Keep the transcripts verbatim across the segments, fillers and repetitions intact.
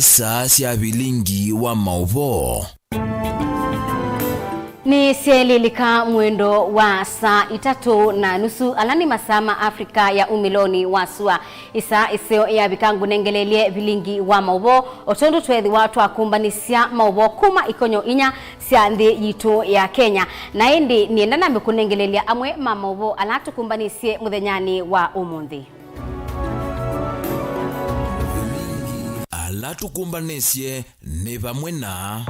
Saa sya vilingi wa maũvoo. Nĩ syelilika mwendo wa saa itatũ na nusu, ala nĩ masaa ma Africa ya umĩlonĩ wa sua. Ĩsaa ĩseo yavika ngũnengelelye vilingi wa maũvoo, o tondũ tweethĩwa twakumbanĩsya maũvoo kuma ikonyo inya sya nthĩ yitũ ya Kenya. Na ĩndĩ nĩenda nambe kũnengelelya amwe ma maũvoo ala tũkumbanĩsye mũthenyanĩ wa ũmũnthĩ. Ala tũkũmbanĩsye nĩ vamwe na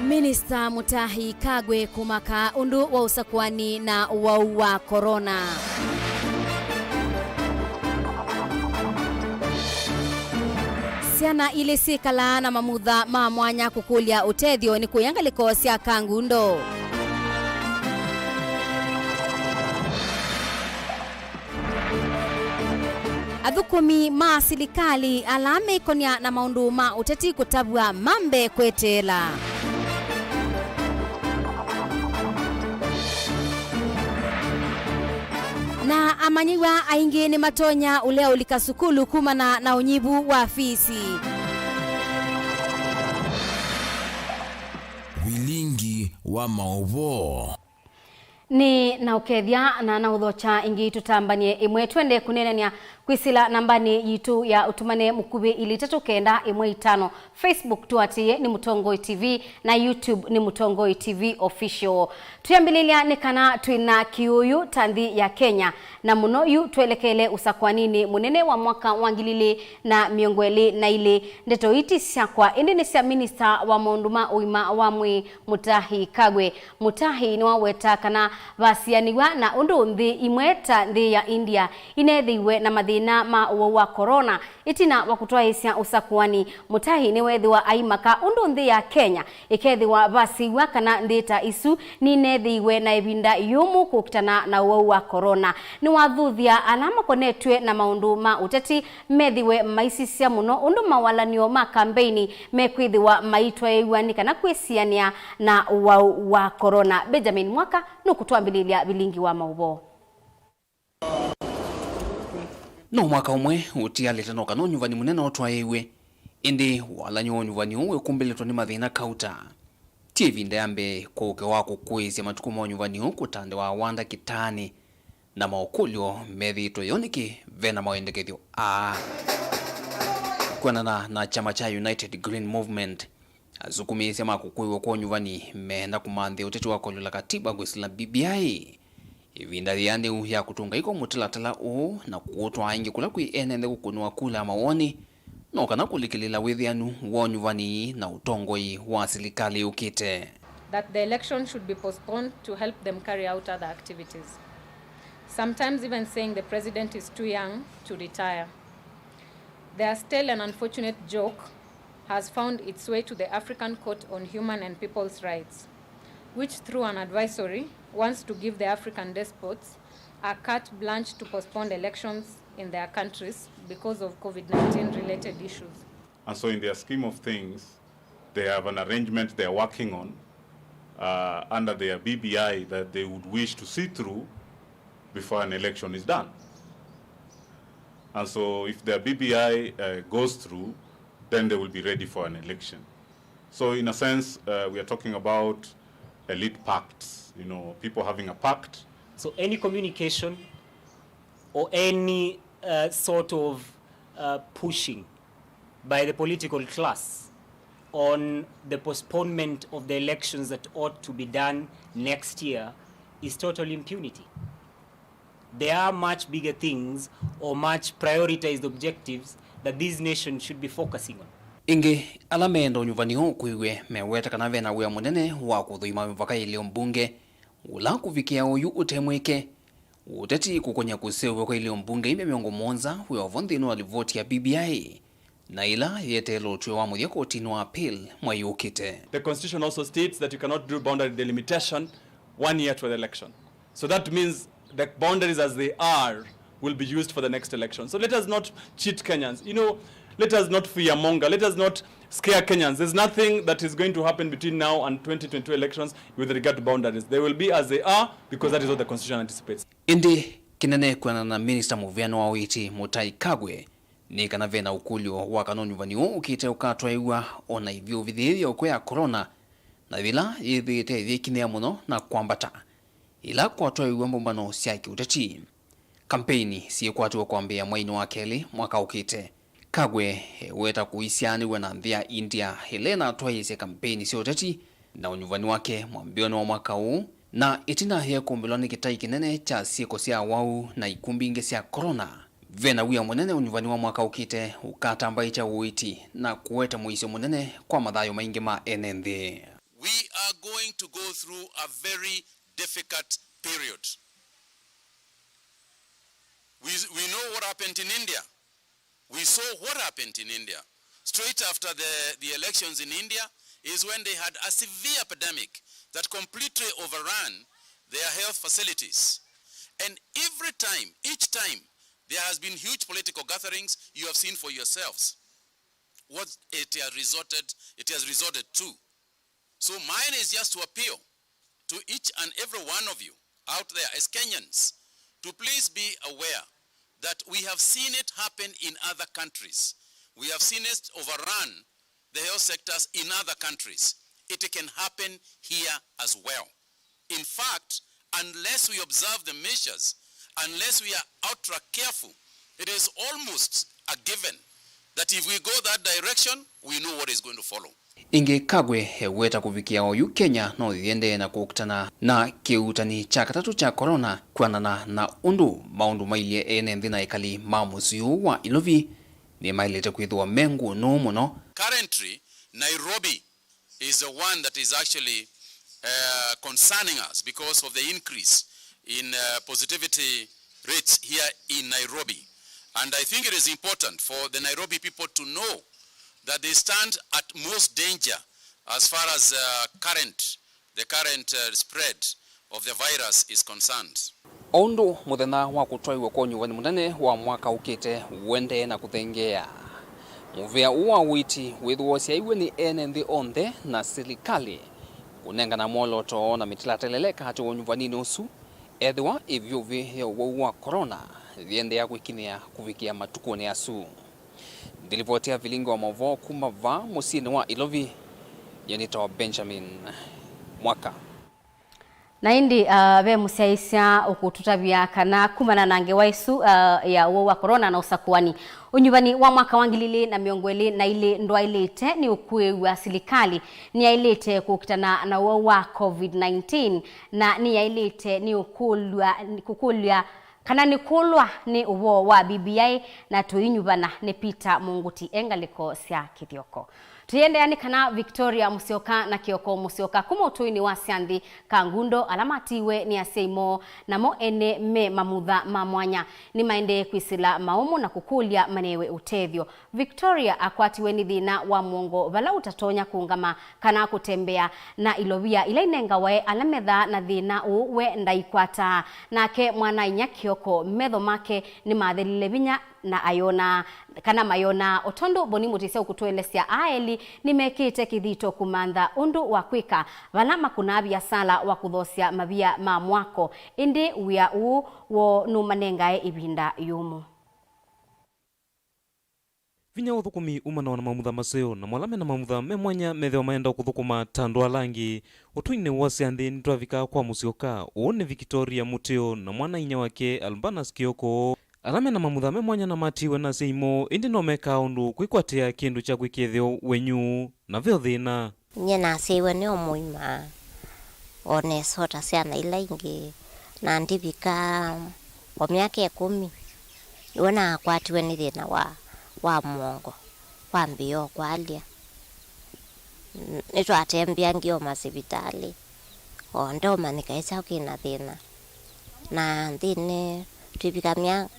Minista Mutahi Kagwe kũmaka ũndũ wa ũsakũani na ũwau wa corona. Syana ilĩ syĩkalaa na mamutha ma mwanya kũkũlya ũtethyo nĩ kũya ngalĩko sya Kangundo. Athũkũmi ma silikalĩ ala meĩkony'a na maũndũ ma ũteti kũtavw'a mambe kweteela. Na amanyĩw'a aingĩ nĩmatonya ũlea ũlika sukulu kumana na ũnyivu wa fisi. Vilingi wa maũvoo. Nĩ na ũkethya na na ũthokya ĩngĩ tũtambany'e ĩmwe twende kũneenany'a kwĩsĩla nambanĩ yitũ ya ũtũmane mũkuvĩ ilĩ itatũ kenda ĩmwe itano. Facebook tũatĩĩe nĩ Mũtongoi T V na YouTube nĩ Mũtongoi T V Official. Twĩambĩlĩlya nĩ kana twĩ na kĩũyũ ta nthĩ ya Kenya, na mũno yu twelekele ũsakũaninĩ mũnene wa mwaka wa ngili ilĩ na mĩongo ĩlĩ na ilĩ. Ndeto ii ti syakwa, ĩndĩ nĩ sya minista wa maũndũ ma ũima wa mwĩĩ Mutahi Kagwe. Mutahi nĩwaweta kana vasianĩw'a na ũndũ nthĩ imwe ta nthĩ ya India ineethĩiwe na mathĩna ma ũwau wa corona, ĩtina wa kũtwaĩĩsya ũsakũani, Mutahi nĩweethĩwa aimaka ũndũ nthĩ ya Kenya ĩkeethĩwa vasiw'a kana nthĩ ta isu nineethĩiwe na ĩvinda yũmũ kũkitana na ũwau wa corona. Nĩwathuthya ala makonetw'e na maũndũ ma ũteti methĩwe maisisya mũno ũndũ mawalany'o ma kambeini mekwĩthĩwa maitwaĩw'a nĩ kana kwĩsianĩa na ũwau wa corona. Benjamin Mwaka nũkũtwambĩlĩlya vilingi wa maũvoo. No mwaka ũmwe ũtialĩte no kana ũnyuvani mũnene ũtwaĩĩw'e, ĩndĩ walany'o wa ũnyuvani ũũ wĩkumbĩlĩtwe nĩ mathĩna kauta. Ti ĩvinda ya mbee kwa ũkeo wa kũkũĩĩsya matukũ ma ũnyuvani ũũ kũtandĩwa wa ndakĩtanĩ na maũkũlyo methĩĩtwe yo nĩkĩ ve na mawendekethyo aa. Kwĩanana na kyama kya United Green Movement, asukumĩĩsya ma kũkũĩw'a kwa ũnyuvani meenda kũmanthĩa ũteti wa kũalyũla katiba kwĩsĩla B B I. Ĩvinda yĩanĩu ya kũtũnga iko mũtalatala ũũ na kũũtwaa ĩngĩ kũla kwĩ ene nthĩ kũkũnĩwa kula ya mawoni, no kana kũlikĩlĩĩla wĩthĩanu wa ũnyuvani na ũtongoi wa silikalĩ yũkĩte. That the election should be postponed to help them carry out other activities. Sometimes even saying the president is too young to retire. The stale and unfortunate joke has found its way to the African Court on Human and People's Rights, which through an advisory wants to give the African despots a carte blanche to postpone elections in their countries because of COVID nineteen related issues. And so in their scheme of things, they have an arrangement they are working on, uh, under their B B I that they would wish to see through before an election is done. And so if their B B I, uh, goes through, then they will be ready for an election. So in a sense, uh, we are talking about elite pacts, you know, people having a pact. So any communication or any, uh, sort of, uh, pushing by the political class on the postponement of the elections that ought to be done next year is total impunity. There are much bigger things or much prioritized objectives that this nation should be focusing on. Ĩngĩ, ala meenda ũnyuvani ũũ ũkũĩw'e meweta kana ve na wĩa mũnene wa kũthũima mĩvaka ya ilĩo mbunge, ũla kũvikĩa oyu ũte mwĩke. Ũteti kũkony'a kũseũvw'a kwa ilĩo mbunge imya mĩongo mũonza wĩ o vo nthĩnĩ wa livoti ya B B I, na ĩla yeteele ũtw'ĩo wa mũthya kotinĩ wa appeal mwei ũkĩte. The constitution also states that you cannot do boundary delimitation one year to the election. So that means the boundaries as they are will be used for the next election. So let us not cheat Kenyans. You know, let us not fearmonger. Let us not scare Kenyans. There's nothing that is going to happen between now and twenty twenty-two elections with regard to boundaries. They will be as they are because that is what the constitution anticipates. Ĩndĩ kĩnene kwĩanana na minista mũvĩanĩ wa ũiiti Mutahi Kagwe, Nĩ kana ve na ũkũlyo wa kana ũnyuvani ũũ ũkĩte ũkatwaĩw'a o na ĩvyũvĩ yĩĩ ya ũkwea corona, na yĩla yĩthĩĩte ĩyĩkinĩa mũno na kwambata ĩla kwatwaĩw'a mbũmbano sya kĩũteti. Kampeini syĩkwatĩwe kwambĩĩa mweinĩ wa kelĩ mwaka ũkĩte. Kagwe eweta kũisyaanĩw'a na nthĩ ya India ĩla ĩnatwaĩĩsye kampeini sya ũteti na ũnyuvani wake mwambĩĩonĩ wa mwaka ũũ, na ĩtina ekũmbĩlwa nĩ kĩtai kĩnene kya syĩko sya awau na ikumbi ingĩ sya corona. Ve na wia mũnene ũnyuvani wa mwaka ũkĩte ũkatambaĩkya ũiiti na kũete mũisyo mũnene kwa mathayũ maingĩ ma ene nthĩ. We are going to go through a very difficult period. We, we know what happened in India. We saw what happened in India. Straight after the, the elections in India is when they had a severe epidemic that completely overran their health facilities. And every time, each time, there has been huge political gatherings, you have seen for yourselves what it has resulted, it has resulted to. So mine is just to appeal to each and every one of you out there as Kenyans to please be aware that we have seen it happen in other countries. We have seen it overrun the health sectors in other countries. It can happen here as well. In fact, unless we observe the measures, unless we are ultra careful, it is almost a given that if we go that direction, we know what is going to follow. Ĩngĩ, Kagwe eweta kũvikĩa oyu Kenya no yĩendee na kũkitana na kĩuutani kya katatũ kya corona, kwanana na ũndũ maũndũ mailyĩ ene nthĩ na ekali ma mũsyĩ ũũ wa Ilovi nĩmaĩlĩte kwĩthĩwa me ngũnũ mũno. Currently, Nairobi is the one that is actually, uh, concerning us because of the increase in, uh, positivity rates here in Nairobi. And I think it is important for the Nairobi people to know that they stand at most danger as far as, uh, current, the current, uh, spread of the virus is concerned. O ũndũ mũthenya wa kũtwaĩw'a kwa ũnyuvani mũnene wa mwaka ũkĩte ũendee na kũthengeea, mũvĩa ũũ wa ũiiti wĩthĩwa ũsyaĩw'e nĩ ene nthĩ onthe na silikalĩ kũnengana mwolooto na mĩtalatala ĩla ĩkatĩwa ũnyuvaninĩ ũsu, ethĩwa ĩvyũvĩ ya ũwau wa corona yĩendeea kwĩkinyĩa kũvikĩa matukũnĩ asu. Ndilivoti ya vilingi wa maũvoo kuma vaa mũsyĩnĩ wa Ilovi, nyie nĩtawa Benjamin Mwaka. Na ĩndĩ, ah, ve mũsyaĩĩsya ũkũtũtavya kana kumana na ngewa ĩsu, ah, ya ũwau wa corona na ũsakũani, ũnyuvani wa mwaka wa ngili ilĩ na mĩongo ĩlĩ na ilĩ ndwaĩlĩte nĩ ũkũĩw'a. Silikalĩ nĩyaĩlĩte kũkitana na ũwau wa COVID nineteen, na nĩyaĩlĩte nĩ ũkũlw'a, kũkũlya kana nĩkũlwa nĩ ũvoo wa B B I na tũinyuvana nĩ Peter Mũngũti e ngalĩko sya Kĩthyoko. Tũiendeea nĩ kana Victoria Mũsyoka na Kĩoko Mũsyoka kuma ũtũinĩ wa Syanthi Kangundo, ala matiiwe nĩ asyai moo, namo ene me mamutha ma mwanya, nĩmaendee kwĩsĩla maũmũ na kũkũlya manewe ũtethyo. Victoria akwatiwe nĩ thĩna wa mũongo vala ũtatonya kũũngama kana kũtembea, na ilovia ila inengawae ala methaa na thĩna ũũ we ndaikwataa. Nake mwana-a-inyia Kĩoko, metho make nĩmathelile vinya na ayonaa kana mayonaa. O tondũ Boni Mũtĩsya ũkũtũelesya, aa elĩ nĩmekĩte kĩthito kũmantha ũndũ wa kwĩka vala makũnaa viasala wa kũthosya mavia ma mwako, ĩndĩ wĩa ũũ woo nũmanengae ĩvinda yũmũ. Vinya wa ũthũkũmi umanawa na mamutha maseo, namo ala mena mamutha me mwanya methĩwa maenda kũthũkũma ta andũ ala angĩ. Ũtũinĩ wa Syanthi nĩtwavika kwa Mũsyoka. Ũũ nĩ Victoria Mũtĩo na mwana-a-inyia wake Albanus Kĩoko. Ala mena mamutha me mwanya na matiiwe na asyai moo, ĩndĩ no mekaa ũndũ kwĩkwatĩa kĩndũ kya kwĩkĩa ĩtheo wenyu na ve o thĩna. Nyie nasyaĩwe nĩ o mũima, o nesota syana ila ingĩ, na ndivika o myaka ĩkũmi, nĩw'o nakwatiwe nĩ thĩna wa, wa mũongo, kwambĩĩa o kwalya. N-, nĩtwatembeangie o masivitalĩ, o ndeũmanyĩka ĩkyaũ kĩ na thĩna. Na nthĩnĩ twĩvika mya-,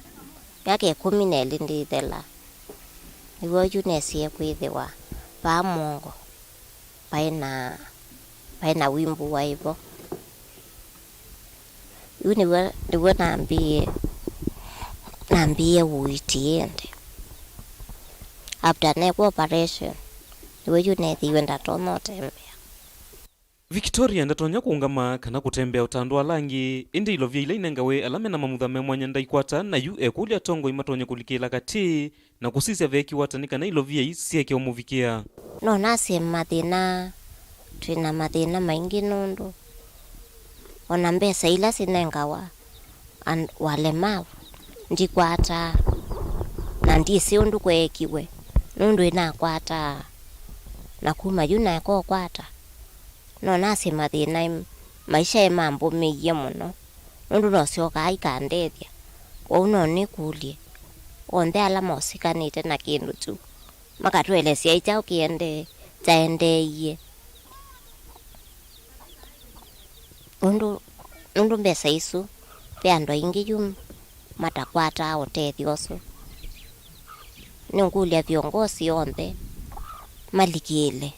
myaka ĩkũmi na ĩlĩ ndĩthela, nĩw'o yu nesie kwĩthĩwa vaa mũongo vaĩ na, vaĩ na wimbu waĩ vo. Yu nĩw'o, nĩw'o nambĩĩe, nambĩĩe ũiiti ĩndĩ. After nekwa operation, nĩw'o yu neethĩiwe ndatonya ũtembea. Victoria ndatonya kũũngama kana kũtembea o ta andũ ala angĩ, ĩndĩ ilovia ila inengawe ala mena mamutha me mwanya ndaikwata, na yu ekũlya atongoi matonye kũlikĩĩla katĩ na kũsisya veekiw'a ata nĩ kana ilovia ii syeke ũmũvikĩa. No nasye mathĩna, twĩ na mathĩna maingĩ nũndũ o na mbesa ila sinengawa and walemavu ndikwataa, na ndyĩsĩ ũndũ kweekiwe nũndũ ĩnakwataa, na kuma yu naeka ũkwata. No nasye mathĩna maisha ĩmambũmĩie mũno, nũndũ nosyokaa ikandethya. Kwoou no nĩkũlye onthe ala mosikanĩte na kĩndũ kyu makatũelesya ĩ kyaũ kĩendee, kyaendeeie. Ũndũ, nũndũ mbesa isu ve andũ aingĩ yu matakwataa ũtethyo ũsu. Nĩngũlya viongosi onthe malikĩle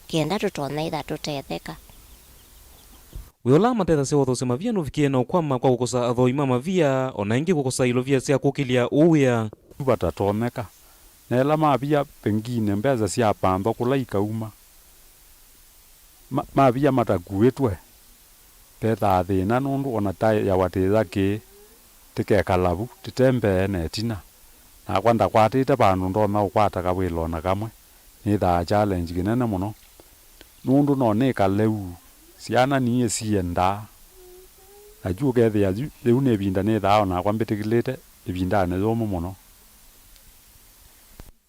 kenda tũtonya ĩtha tũtetheka. Wĩa ũla matethasya ũthoosya mavia nũvikĩe na ũkwama kwa kũkosa athoi ma mavia, o na ĩngĩ kũkosa ilovia sya kũkĩlya ũũ wĩa. Vatatonyeka, na ĩla mavia pengine mbesa sya panthwa kũla ikauma, ma, mavia matakuĩtwe, vethaa thĩna nũndũ o na tayawa tĩya kĩĩ tĩkekala vu tĩtembee na ĩtina. Nakwa ndakwatĩte vandũ ndonya ũkwata kawĩla o na kamwe, nĩthaa challenge kĩnene mũno, nũndũ no nĩkale ũu, syana niĩ syendaa. Na yu ũkethĩa yu, yĩu nĩ ĩvinda nĩthaa o nakwa mbĩtĩkĩlĩte ĩvindanĩ yũmũ mũno.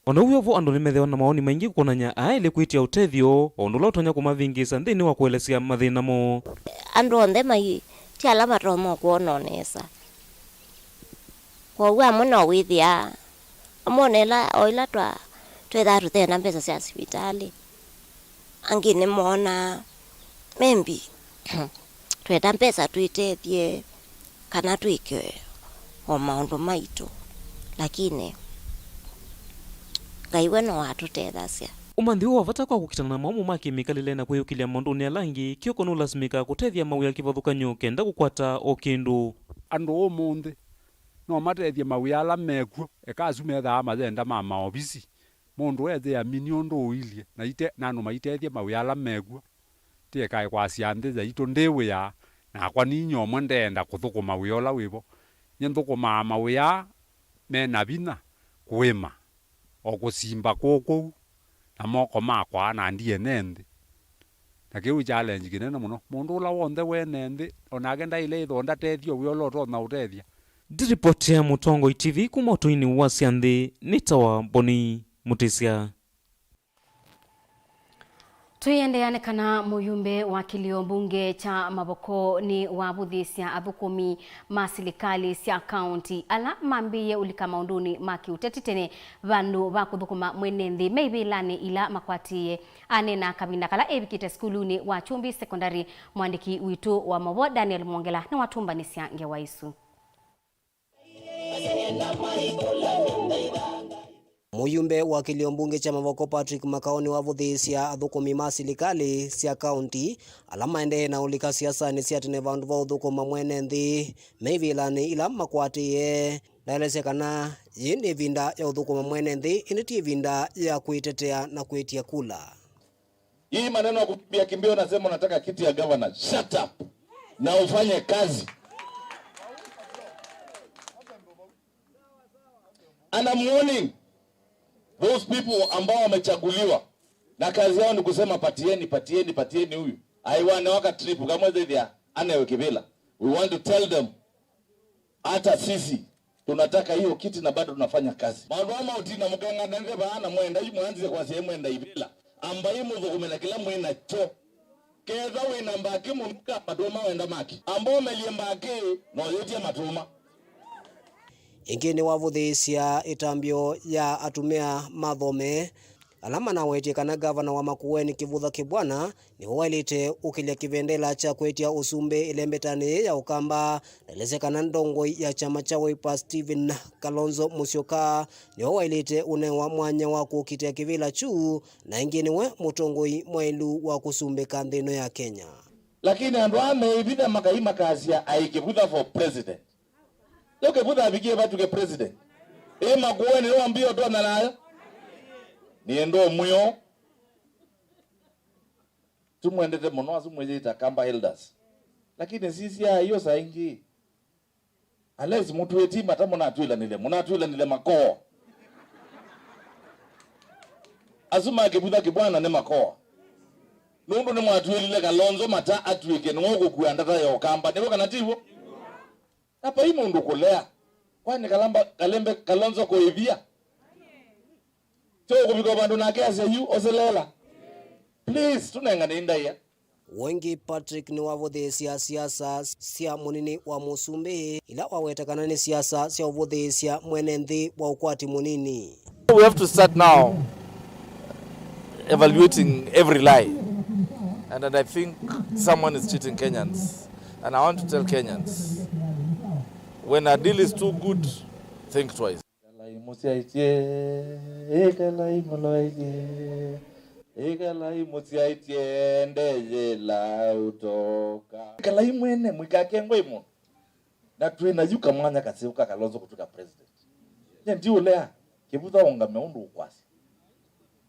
O na ũu wĩ o vo, andũ nĩmethĩawa na mawoni maingĩ kwonany'a aelĩ kwĩtya ũtethyo, o ũndũ ũla ũtonya kũmavĩngĩĩsya nthĩnĩ wa kũelesya mathĩna moo. Andũ onthe mai, ti ala matonya kwona o nesa. Kwoou amwe no wĩthĩaa, amwe o na ĩla, o ĩla twa, twĩthaa tũte na mbesa sya sivitalĩ, angĩ nĩmoonaa, maybe, twenda mbesa twĩtethye kana twĩke o maũndũ maitũ, lakini Ngai we no watũtethasya. Ũmanthi ũũ wa vata kwa kũkitana na maũmũ ma kĩmĩkalĩle na kwĩyũkĩlya maũndũnĩ ala angĩ, kĩoko nũlasimĩkaa kũtethya mawĩa kĩvathũkany'o kenda kũkwata o kĩndũ. Andũ ũmũnthĩ no matethye mawĩa ala mekw'o, eka asu methaa mayenda ma maovisi. Mũndũ ethĩa mini ũndũ ũilye, na ite, na andũ maitethye mawĩa ala mekw'o. Ti ekae kwasya nthĩ yaitũ ndĩ wĩa, nakwa ninyie ũmwe ndeenda kũthũkũma wĩa ũla wĩ vo. Nyie nthũkũmaa mawĩa me na vinya, kũĩma, o kũsimba kũũ kũu na moko makwa, na ndiene nthĩ. Na kĩu challenge kĩnene mũno. Mũndũ ũla w'onthe wene nthĩ, o nake ndaĩle ĩthoo ndatethyo wĩa ũla ũtonya ũtethya. Ndiripotia Mũtongoi T V kuma ũtũinĩ wa sya nthĩ, nĩtawa Boni Mũtĩsya. Tũiendeea nĩ kana mũyumbe wa kĩlio mbunge kya Mavoko nĩ wavũthĩĩsya athũkũmi ma silikalĩ sya kaunti ala mambĩĩe ũlika maũndũnĩ ma kĩũteti tene vandũ va kũthũkũma mwene nthĩ me ivĩlanĩ ila makwatĩĩe. Aneena kavinda kala evikĩte sukulunĩ wa Kyumbi Secondary, mwandĩki witũ wa maũvoo Daniel Mwongela nĩwatũmbanĩsya ngewa ĩsu. Mũyumbe wa kĩlio mbunge kya Mavoko Patrick Makao nĩwavũthĩĩsya athũkũmi ma silikalĩ sya kaunti ala maendee na ũlika siasanĩ sya tene vandũ va ũthũkũma mwene nthĩ me ivĩlanĩ ila makwatĩĩe. Ndaelesya kana yĩĩ nĩ ĩvinda ya ũthũkũma mwene nthĩ, ĩndĩ ti ĩvinda ya kwĩtetea na kwĩtya kula. Hii maneno ya kukimbia kimbia, unasema unataka kiti ya gavana. Shut up na ufanye kazi. And I'm warning those people ambao wamechaguliwa na kazi yao ni kusema patieni, patieni, patieni huyu. Aiwanewaka trip kamwezethia anewe kivila. We want to tell them, hata sisi tunataka hiyo kiti na bado tunafanya kazi. Maũndũ aa ma ũtina mũkenganange vaa na mwenda yu mwanzĩe kwasya ĩ mwenda ivĩla. Ambai mũthũkũme na kĩla mwĩ nakyo. Ketha wĩ na mbakĩ mũnuka matũma wenda maki. Amba ũmelye mbakĩ na ũyĩtye matũma. Ĩngĩ nĩwavũthĩĩsya ĩtambyo ya atumĩa mathome ala manawetye kana gavana wa Makueni Kĩvutha Kĩbwana nĩwe waĩlĩte ũkĩlya kĩvendela kya kwĩtya ũsumbĩ ĩlembetanĩ yĩĩ ya Ũkamba. Ndaelesya kana ndongoi ya kyama kya Wiper Stephen Kalonzo Musyoka nĩwe waĩlĩte ũnewa mwanya wa kũkitĩa kĩvĩla kyu, na ĩngĩ nĩwe mũtongoi mwaĩlu wa kũsumbĩka nthĩ ĩno ya Kenya. Lakini andũ aa meĩvitha makai makasya, "Ai Kĩvutha for president." Leo Kĩvutha avikie vatuke president. Ĩ Makueni nĩwambie ũtonya nayo? Niĩ ndũmwĩo. Tũmwendete mũno asu mwĩyĩta Kamba Elders. Lakini sisya iyo saa ingĩ. Unless mũtwĩe ti mata mũnatwĩlanĩle, mũnatwĩlanĩle makoo. Asu ma Kĩvutha Kĩbwana nĩ makoo. Nũndũ nĩmwatwĩlile Kalonzo mata atw'ĩke nĩwe ũkũkua ndata ya Ũkamba. Nĩw'o kana tiw'o? Na vai mũndũ kũlea. Kwani Kalamba, Kalembe, Kalonzo kũĩvia? Tyo kũvika vandũ nake asya yu, oselela. Please, tũnengane ndaĩa. Wengi Patrick nĩwavũthĩĩsya siasa sya mũnini wa mũsumbĩ, ila waweta kana nĩ siasa sya ũvũthĩĩsya mwene nthĩ wa ũkwati mũnini. We have to start now evaluating every lie. And, and I think someone is cheating Kenyans. And I want to tell Kenyans, when a deal is too good, think twice. Ĩkalai mũsyaĩtye, ĩkalai mũloelye, ĩkalai mũsyaĩtye, ndeyĩla ũtoka. Ĩkalai mwene, mũikakengwe mũno. Na twĩ na yu kamwanya kaseo ka Kalonzo kũtw'ĩka president. Nye ndiũlea, Kĩvutha ũngame ũndũ ũkwasya.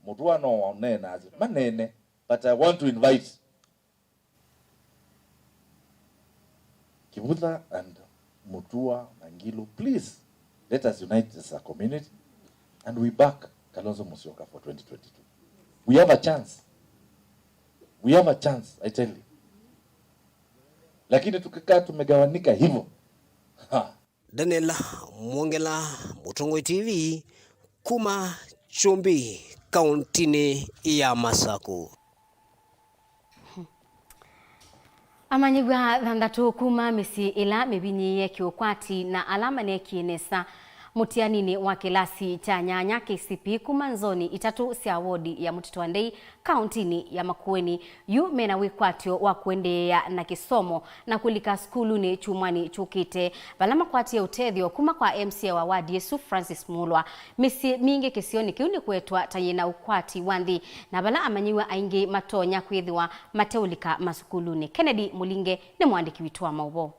Mũtũa no waneenaasya. Maneene, but I want to invite Kivutha and Mutua na Ngilu, please, let us unite as a community and we back Kalonzo Musyoka for twenty twenty-two. We have a chance. We have a chance, I tell you. Lakini tukikaa tumegawanika hivyo, ha. Daniel Mwongela, Mũtongoi T V, kuma Kyumbi, kauntinĩ ya Masaku. Amanyĩw'a thanthatũ kuma mĩsyĩ ĩla mĩvinyĩĩe kĩũkwati na ala maneekie nesa mũtianinĩ wa kĩlasi kya nyanya K C P kuma nzoni itatũ sya wodi ya Mũtitũ wa Ndei, kauntinĩ ya Makueni, yu mena wĩkwatyo wa kũendeea na kĩsomo na kũlika sukulunĩ kyumwanĩ kyũkĩte, vala makwatie ũtethyo kuma kwa M C A wa wadi ĩsu, Francis Mulwa. Mĩsyĩ mingĩ kĩsionĩ kĩu nĩkwetwa ta yĩna ũkwati wa nthĩ, na vala amanyĩw'a aingĩ matonya kwĩthĩwa mateũlika masukulunĩ. Kennedy Mũlinge nĩ mũandĩki witũ wa maũvoo.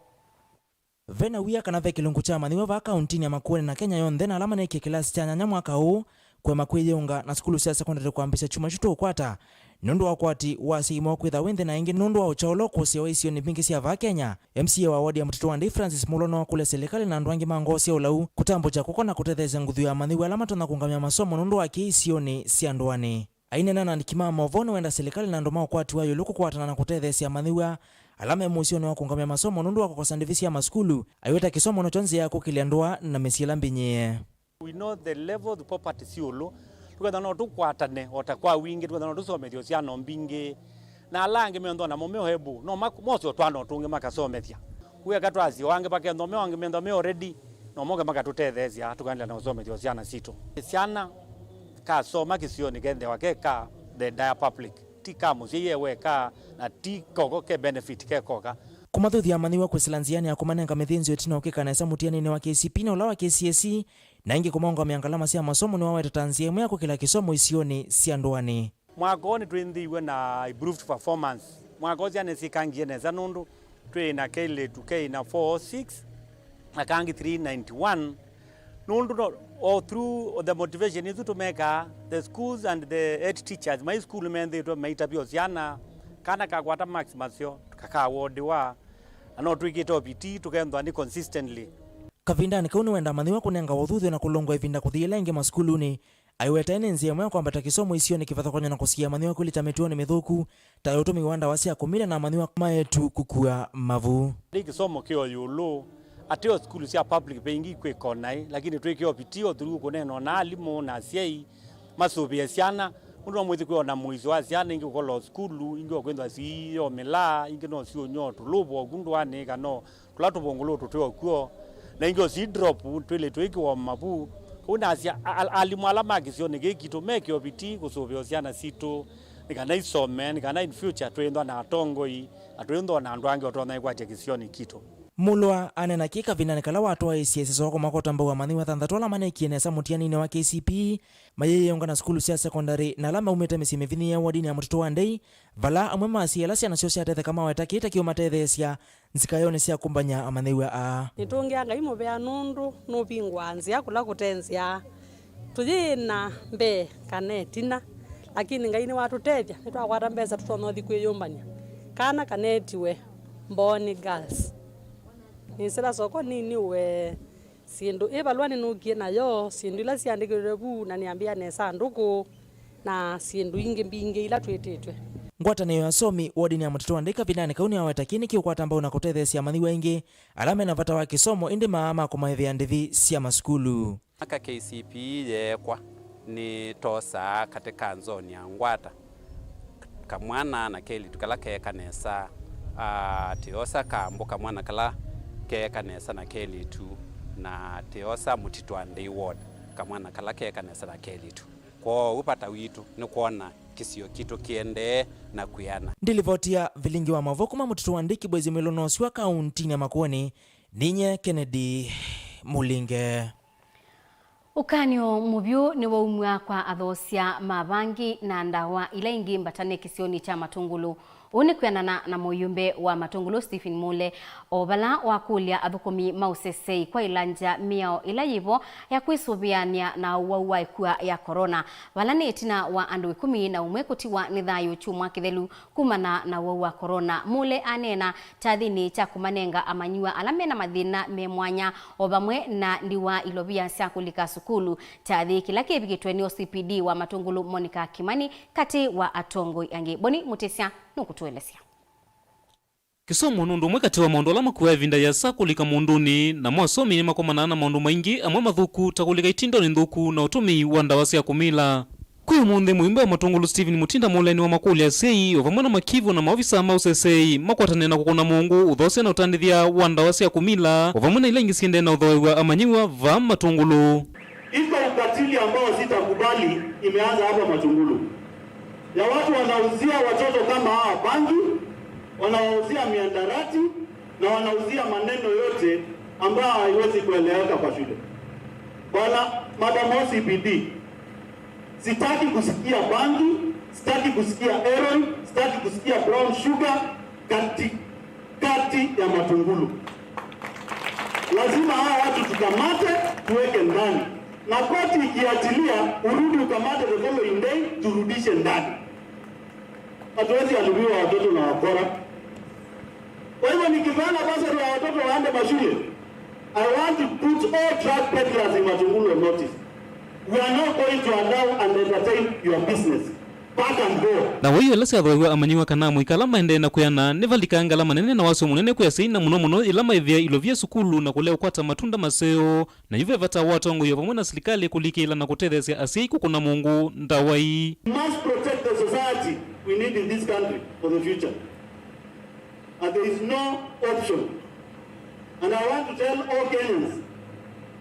Ve na wia kana ve kĩlungu kya amanyĩw'a vaa kauntinĩ ya Makueni na Kenya yonthe na ala maneekie kĩlasi kya nyanya mwaka ũũ kũema kwĩyĩunga na sukulu sya sekondalĩ kwambĩsya kyumwa kyu tũũkwata nũndũ wa ũkwati wa asyai moo kwĩthĩwa wĩ nthĩ na ĩngĩ nũndũ wa ũkyaũlo kũsĩwa isionĩ mbingĩ sya vaa Kenya. M C A wa wodi ya Mũtitũ wa Ndei Francis Mulwa no akũlya silikalĩ na andũ angĩ ma ngoo sya ũlau kũtambũkya kw'oko na kũtetheesya nguthu ya amanyĩw'a ala matonya kũũngamya masomo nũndũ wa kĩĩ isionĩ sya ndũanĩ. Aineena na andĩki ma maũvoo nĩwenda silikalĩ na andũ ma ũkwati wa ĩũlũ kũkwatana na kũtetheesya amanyĩw'a ala me mũsyonĩ wa kũũngamya masomo nũndũ wa kũkosa ndĩvi sya masukulu, aiweta kĩsomo nokyo nzĩa ya kũkĩlya ndũa na mĩsyĩ ĩla mbinyĩĩe. We know the level of poverty syĩ ĩũlũ, tũkethwa no tũkwatane o ta kwa wingĩ, tũkethwa no tũsomethye syana mbingĩ, na ala angĩ menthwa namo me able, no mak-, mose o twana o tũngĩ makasomethya. Kũu eka twasye o angĩ makethwa me, o angĩ menthwa me already, no moke makatũtetheesya tũkaendelea na ũsomethya syana sitũ. Syana kasoma kĩsionĩ kethĩwa ke ka the entire public, ti ka mũsyai e weka, na ti koko ke benefit ke koka. Kũmathuthya amanyĩw'a kwĩsĩla nzĩanĩ ya kũmanenga mĩthĩnzĩo ĩtina ũkĩka nesa mũtianĩnĩ wa K C P na ũla wa K C S E, na ĩngĩ kũmaũngamĩa ngalama sya masomo nĩwaweta ta nzĩa ĩmwe ya kũkĩla kĩsomo isionĩ sya ndũanĩ. Mwaka ũũ nĩtwĩnthĩiw'e na improved performance. Mwaka ũũ syana nĩsyĩkangie nesa nũndũ twĩ na kelĩtu kei na four oh six na kangi three ninety-one. Nũndũ no, o through the motivation isu tũmekaa, the schools and the head teachers mai sukulu menthĩtwe maitavya o syana, kana kakwata marks maseo kakawodiwa, na no twĩkĩte obiti tũkenthwa nĩ consistently. Kavindanĩ kau nĩwenda amanyĩw'a kũnengawa ũthuthyo na kũlũngwa ĩvinda kũthi yĩla ĩngĩ masukulunĩ. Aiweta nĩ nzĩa ĩmwe ya kwambata kĩsomo isionĩ kĩvathũkany'o na kũsiĩa amanyĩw'a kwĩlikya mĩtuonĩ mĩthũku, ta ya ũtũmĩi wa ndawa sya kũmila na amanyĩw'a ma eĩtu kũkua mavu. Nĩ kĩsomo kĩ o ĩũlũ, ateo sukulu sya public ve ingĩ ikwĩka o naĩ, lakini twĩkĩe obiti o through kũneena na alimũ na asyai masũvĩe syana, nũndũ no mwĩthĩ kwĩ o na mũisyo wa syana ingĩ kũkola o sukulu, ingĩ o kwĩthwa siiyomĩla, ingĩ no siũnywa o tũlũvũ oku ndũanĩ, kana o tũla tũvũngũlũ tũtwĩ o kw'o, na ingĩ o si drop twĩlĩ twĩkĩwa mavu. Kwoou nasya, a-, a-, alimũ ala ma kĩsionĩ kĩĩ kitũ meke obiti kũsũvĩa o syana sitũ, nĩ kana isome, nĩ kana in future twĩnthwa na atongoi, na twĩnthwa na andũ angĩ ũtonya ĩkwatya kĩsionĩ kitũ. Mulwa aneena kĩĩ kavindanĩ kala watwaĩĩsye ĩseso wa kũmakota mbau amanyĩw'a thanthatũ ala maneekie nesa mũtianĩnĩ wa K C P, mayĩyĩũnga na sukulu sya sekondalĩ, na ala maumĩte mĩsyĩ mĩvinyĩĩe wodinĩ ya Mũtitũ wa Ndei, vala amwe ma asyai ala syana syoo syatetheka maweta kĩĩ ta kĩũmatetheesya nzikaĩonĩ sya kũmbany'a amanyĩw'a aa. Nĩtũngĩa Ngai mũvea nũndũ nũvingũaa nzĩa kũla kũte nzĩa. Tũyĩna mbee kana ĩtina, Lakini Ngai nĩwatũtethya, nĩtwakwata mbesa tũtonya ũthi kwĩyũmbany'a kana kanetiwe Mbooni Girls. Nĩsĩla soko niniwe syĩndũ. Ĩ valũa nĩnũkie nayo syĩndũ ila syandĩkĩtwe vu na nĩambĩa nesa andũkũ na syĩndũ ingĩ mbingĩ ila twĩtĩtwe. Ngwatanĩo ya asomi wodinĩ ya Mũtitũ wa Ndei kavindanĩ kau nĩyaweta kĩĩ nĩkĩũkwata mbau na kũtetheesya amanyĩw'a aingĩ ala mena vata wa kĩsomo ĩndĩ maa ma kũmaĩvĩa ndĩvi sya masukulu. Aka K C P E yeekwa, nĩtosaa katĩ ka nzoni ya ngwata, kamwana na kelĩtu kala keeka nesa, ah, tĩosa kambo kamwana kala keeka nesa na kelĩtu, na tĩosa Mũtitũ wa Ndei ward kamwana kala keeka nesa na kelĩtu. Kwoou vata witũ nĩ kwona kĩsio kitũ kĩendee na kwĩana. Ndilivoti ya vilingi wa maũvoo kuma Mũtitũ wa Ndei Kibwezi Mwĩlũnĩ wa Sua kauntinĩ ya Makueni, ninye Kennedy Mũlinge. Ũkany'o mũvyũ nĩwaumw'a kwa athoosya ma vangi na ndawa ila ingĩ mbatanĩe kĩsionĩ kya Matũngũlũ. Ũu nĩ kwĩanana na mũyũmbe wa Matũngũlũ Stephen Mule, o vala wakũlya athũkũmi ma ũsesei kwaĩlangya mĩao ĩla yĩvo ya kwĩsũvĩanĩa na ũwau wa ĩkua ya corona, vala nĩ ĩtina wa andũ ĩkũmi na ũmwe kũtiwa nĩ thayũ kyumwa kĩthelu kumana na ũwau wa corona. Mule aneena kyathĩnĩ kya kũmanenga amanyĩw'a ala mena mathĩna me mwanya, o vamwe na ndiwa ilovia sya kũlika sukulu, kyathĩ kĩla kĩvikĩtwe nĩ O C P D wa Matũngũlũ Monica Kimani, katĩ wa atongoi angĩ. Boni Mũtĩsya nũkũtũelesya. Kĩsomo nĩ ũndũ ũmwe katĩ wa maũndũ ala makuaa ĩvinda yĩasa kũlika mũndũnĩ, namo asomi nĩmakomanaa na maũndũ maingĩ amwe mathũku ta kũlika itindonĩ nthũku na ũtũmĩi wa ndawa sya kũmila. Kwĩ ũmũnthĩ, mũyũmbe wa Matũngũlũ Stephen Mutinda Mule nĩwamakũlya asyai, o vamwe na makivũ na maovisa ma ũsesei, makwatanĩe na kũkũna mũngũ, ũthoosya na ũtandĩthya wa ndawa sya kũmila, o vamwe na ila ingĩ siendee na ũthooew'a amanyĩw'a vaa Matũngũlũ. Iko ukatili ambao sitakubali imeanza hapa Matungulu, ya watu wanauzia watoto kama hawa bangi, wanawauzia miandarati na wanauzia maneno yote ambayo haiwezi kueleweka kwa shule. Bwana, Madam O C P D, sitaki kusikia bangi, sitaki kusikia heroin, sitaki kusikia brown sugar kati kati ya Matungulu. Lazima hawa watu tukamate, tuweke ndani, na koti ikiachilia, urudi ukamate the following day, turudishe ndani. Hatuwezi aliviwa watoto na wakora. Kwa hivyo, nikipeana basari ya watoto waende mashule, I want to put all drug peddlers in Matungulu on notice. We are not going to allow and entertain your business. Pack and go. Na waiyo ĩla syathoew'a amanyĩw'a kana amũika ala maendee na kwĩana nĩvalika ngalama nene na wasyo mũnene kwĩ asyai, na mũno mũno yĩla maĩvĩa ilovia sukulu na kũlea ũkwata matunda maseo. Na yu ve vata wa atongoi o vamwe na silikalĩ kũlikĩĩla na kũtetheesya asyai kũkũna mũngũ ndawa ii. We must protect the society we need in this country for the future. And there is no option. And I want to tell all Kenyans,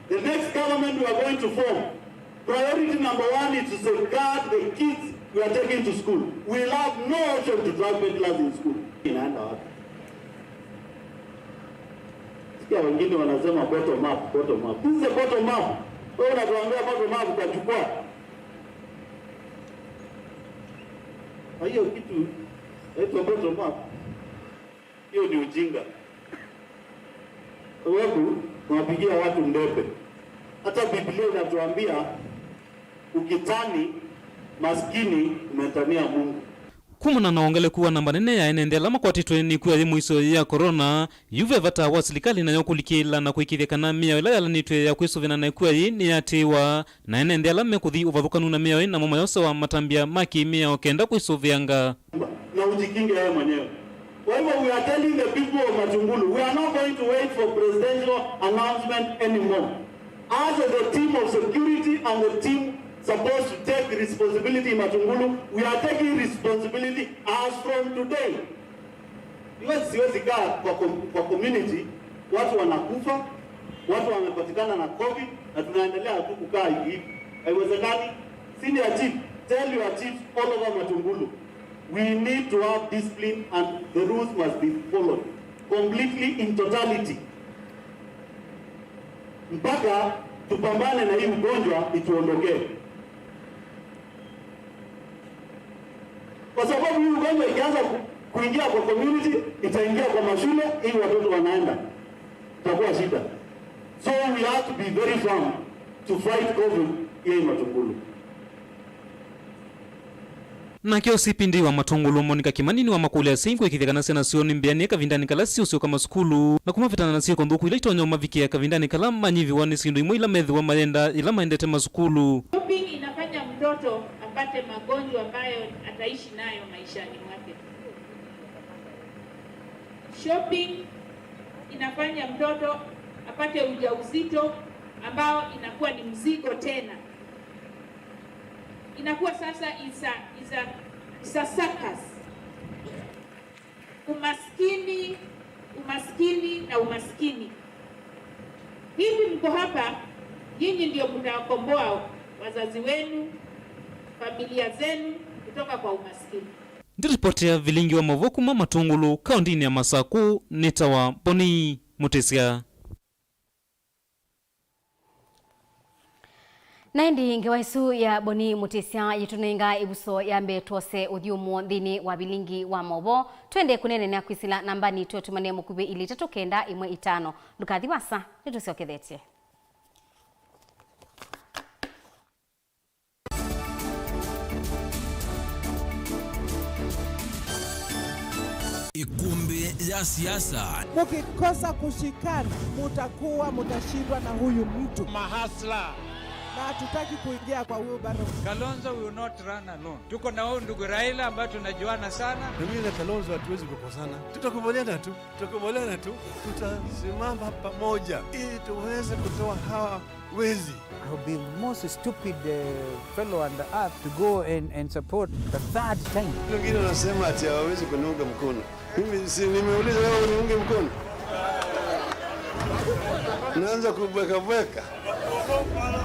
the next government we are going to form, priority number one is to safeguard the kids we are taking to school. We will have no option to drug peddlers in school. Inaenda wapi? Sikia wengine wanasema bottom up, bottom up. This is a bottom up. Wewe unatuambia bottom up kwa jukwaa. Kwa hiyo kitu inaitwa bottom up. Hiyo ni ujinga. Sababu tunapigia watu ndebe. Hata Biblia inatuambia, "Ukitani maskini, umetania Mungu." Kumana na wongeleku wa namba nene ya ene nthĩ ala makwatĩtwe nĩ ĩkua yĩ mũisyo ya corona, yu ve vata wa silikalĩ nayo kũlikĩĩla na kũĩkĩĩthya kana mĩao ĩla yalanĩtw'e ya kwĩsũvĩana na ĩkua yĩĩ nĩyatĩĩwa. Na ene nthĩ ala mekũthi ũvathũkanu na mĩao ĩĩ namo mayosewa matambya ma kĩ-mĩao kenda kwĩsũvĩanga. Na ujikinge wewe mwenyewe. Kwa hivyo, we are telling the people of Matungulu, we are not going to wait for presidential announcement anymore. As the team of security and the team supposed to take responsibility in Matungulu, we are taking responsibility as from today. Because siwezi kaa kwa com-, kwa community, watu wanakufa, watu wamepatikana na covid, na tunaendelea tu kukaa hivi hivi. Haiwezekani. Senior chief, tell your chiefs all over Matungulu, we need to have discipline and the rules must be followed completely in totality. Mpaka tupambane na hii ugonjwa ituondokee. Kwa sababu hii ugonjwa ikianza ku-, kuingia kwa community, itaingia kwa mashule, hii watoto wanaenda. Itakuwa shida. So we have to be very firm to fight covid here in Matungulu. Nake O C P D wa Matũngũlũ, Monica Kimani, nĩwamakũlya asyai kũĩkĩĩthya kana syana syoo nĩ mbĩanĩe kavindanĩ kala siũsyoka masukulu, na kũmavetana na syĩko nthũku ila itonya ũmavikĩa kavindanĩ kala manyivĩwa nĩ syĩndũ imwe ila methĩwa mayenda yĩla maendete masukulu. Shopping inafanya mtoto apate magonjwa ambayo ataishi nayo maishani mwake. Shopping inafanya mtoto apate ujauzito ambao inakuwa ni mzigo tena. Inakuwa sasa is a, is a, is a circus. Umaskini, umaskini na umaskini. Hivi mko hapa, nyinyi ndio mtawakomboa wazazi wenu, familia zenu kutoka kwa umaskini. Ndiripotea Vilingi wa Mauvoo kuma Matũngũlũ, kaũntĩnĩ ya Masakũ, nĩtawa Boni Mũtĩsya. Na ĩndĩ ngewa ĩsu ya Boni Mũtĩsya yĩtũnenga ĩvuso ya mbee twose ũthyũmũo nthĩnĩ wa Vilingi wa Mauvoo. Twende kũneenea kwĩsĩla nambanĩ tũtũmanĩe mũkuvĩ ilĩ itatũ kenda ĩmwe itano. Ndũkathi vaasa, nĩtũsyokethetye. Ĩkũmbĩ ya siasa. Mkikosa kushikana, mutakuwa mutashindwa na huyu mtu. Mahasla. Na hatutaki kuingia kwa wheelbarrow. Kalonzo will not run alone. Tuko na huyu ndugu Raila ambaye tunajuana sana. Na mimi na Kalonzo hatuwezi kukosana. Tutakubaliana tu. Tutakubaliana tu. Tutasimama pamoja ili tuweze kutoa hawa wezi. I'll be most stupid, uh, fellow on the earth to go and, and support the third time. Wengine wanasema ati hawawezi kuniunga mkono. Mimi si nimeuliza wewe uniunge mkono? Naanza kubweka bweka.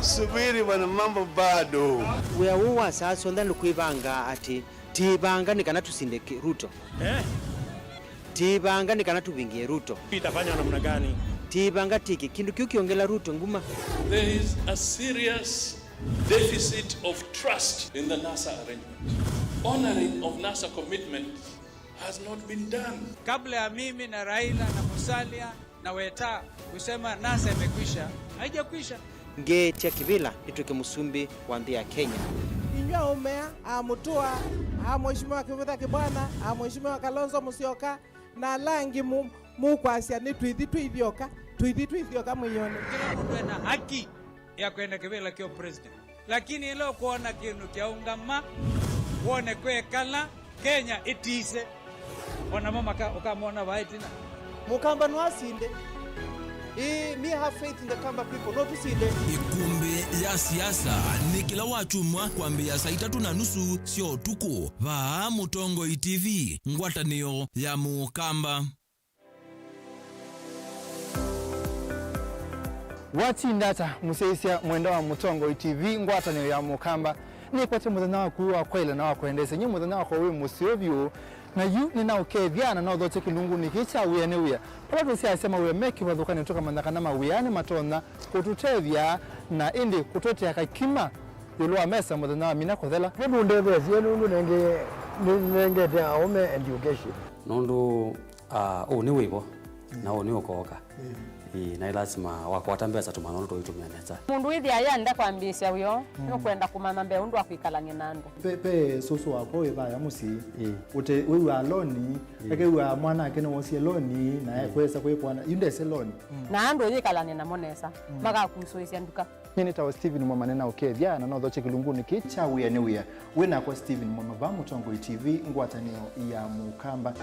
Subiri bwana, mambo bado. Wĩa ũũ wa saa syonthe nĩ kwĩvanga ati, tĩĩvanga nĩ kana tũsinde kĩ-, Ruto. Eh? Tĩĩvanga nĩ kana tũvingie Ruto. Itafanywa namna gani? Tĩĩvanga tĩke kĩndũ kĩu kĩongela Ruto nguma. There is a serious deficit of trust in the NASA arrangement. Honoring of NASA commitment has not been done. Kabla ya mimi na Raila na Musalia na Weta kusema NASA imekwisha, haijakwisha. Ngeekya kĩvĩla nĩtw'ĩke mũsumbĩ wa nthĩ ya Kenya. Inyw'ĩ aũme aa, aa Mũtũa, aa Mheshimiwa Kĩvutha Kĩbwana, aa Mheshimiwa Kalonzo Musyoka, na ala angĩ mu-, mũkwasya nĩ tũithi twĩ ithyoka, tũithi twĩ ithyoka mwĩone. Kĩla mũndũ ena haki ya kwenda kĩvĩla kya president. Lakini ĩla ũkwona kĩndũ kyaũngama, wone kwekala, Kenya ĩtise. O namo maka-, ũkamona vaa ĩtina. Mũkamba no asinde. Ĩĩ, me have faith in the Kamba people. No tũsinde. Ĩkũmbĩ ya siasa nĩ kĩla wakyumwa kwambĩĩa saa itatũ na nusu sya ũtukũ, vaa Mũtongoi T V, ngwatanĩo ya Mũkamba. Watinda ata mũsyaĩĩsya mwenda wa Mũtongoi T V ngwatanĩo ya Mũkamba? Nĩkwate mũthenya waku wa kwaĩla na wa kwendeesya. Nyie mũthenya wakwa wĩ mũseo vyũ, na yu nĩnaũkethya na naũthokya kĩlungunĩ kĩĩ kya Wĩa nĩ Wĩa, vala tũsyaasya mawĩa me kĩvathũkanĩo tũkamanya kana mawĩa nĩmatonya kũtũtethya na ĩndĩ kũtũetea kakima ĩũlũ wa mesa mũthenya wa mina kũthela. Nĩmũndetheesye nũndũ nenge-, nĩnengete aũme education. Nũndũ, ah, ũũ nĩ wĩvo, na ũũ nĩ ũkooka. Ĩĩ, na ĩ lasima wakwata mbesa tũmanya ũndũ tũitũmĩa nesa. Mũndũ wĩthĩa ayenda kwambĩĩsya wĩoo, nũkwenda kũmanya mbee ũndũ wa kwĩkalany'a na andũ. Ve, ve sũsũ wakwa wĩ vaya mũsyĩ. Ĩĩ. Ũte, wĩw'aa loni, akew'aa mwanake nĩwosie loni, na ekwesa kwĩkwana, yu ndese loni. Na andũ ũyĩkalany'a namo nesa, makakusũĩsya nduka. Nyie nĩtawa Stephen Mwama, nĩnaũkethya na nothokye kĩlungunĩ kĩĩ kya Wĩa nĩ Wĩa. Wĩ nakwa Stephen Mwama vaa Mũtongoi T V, ngwatanĩo ya Mũkamba.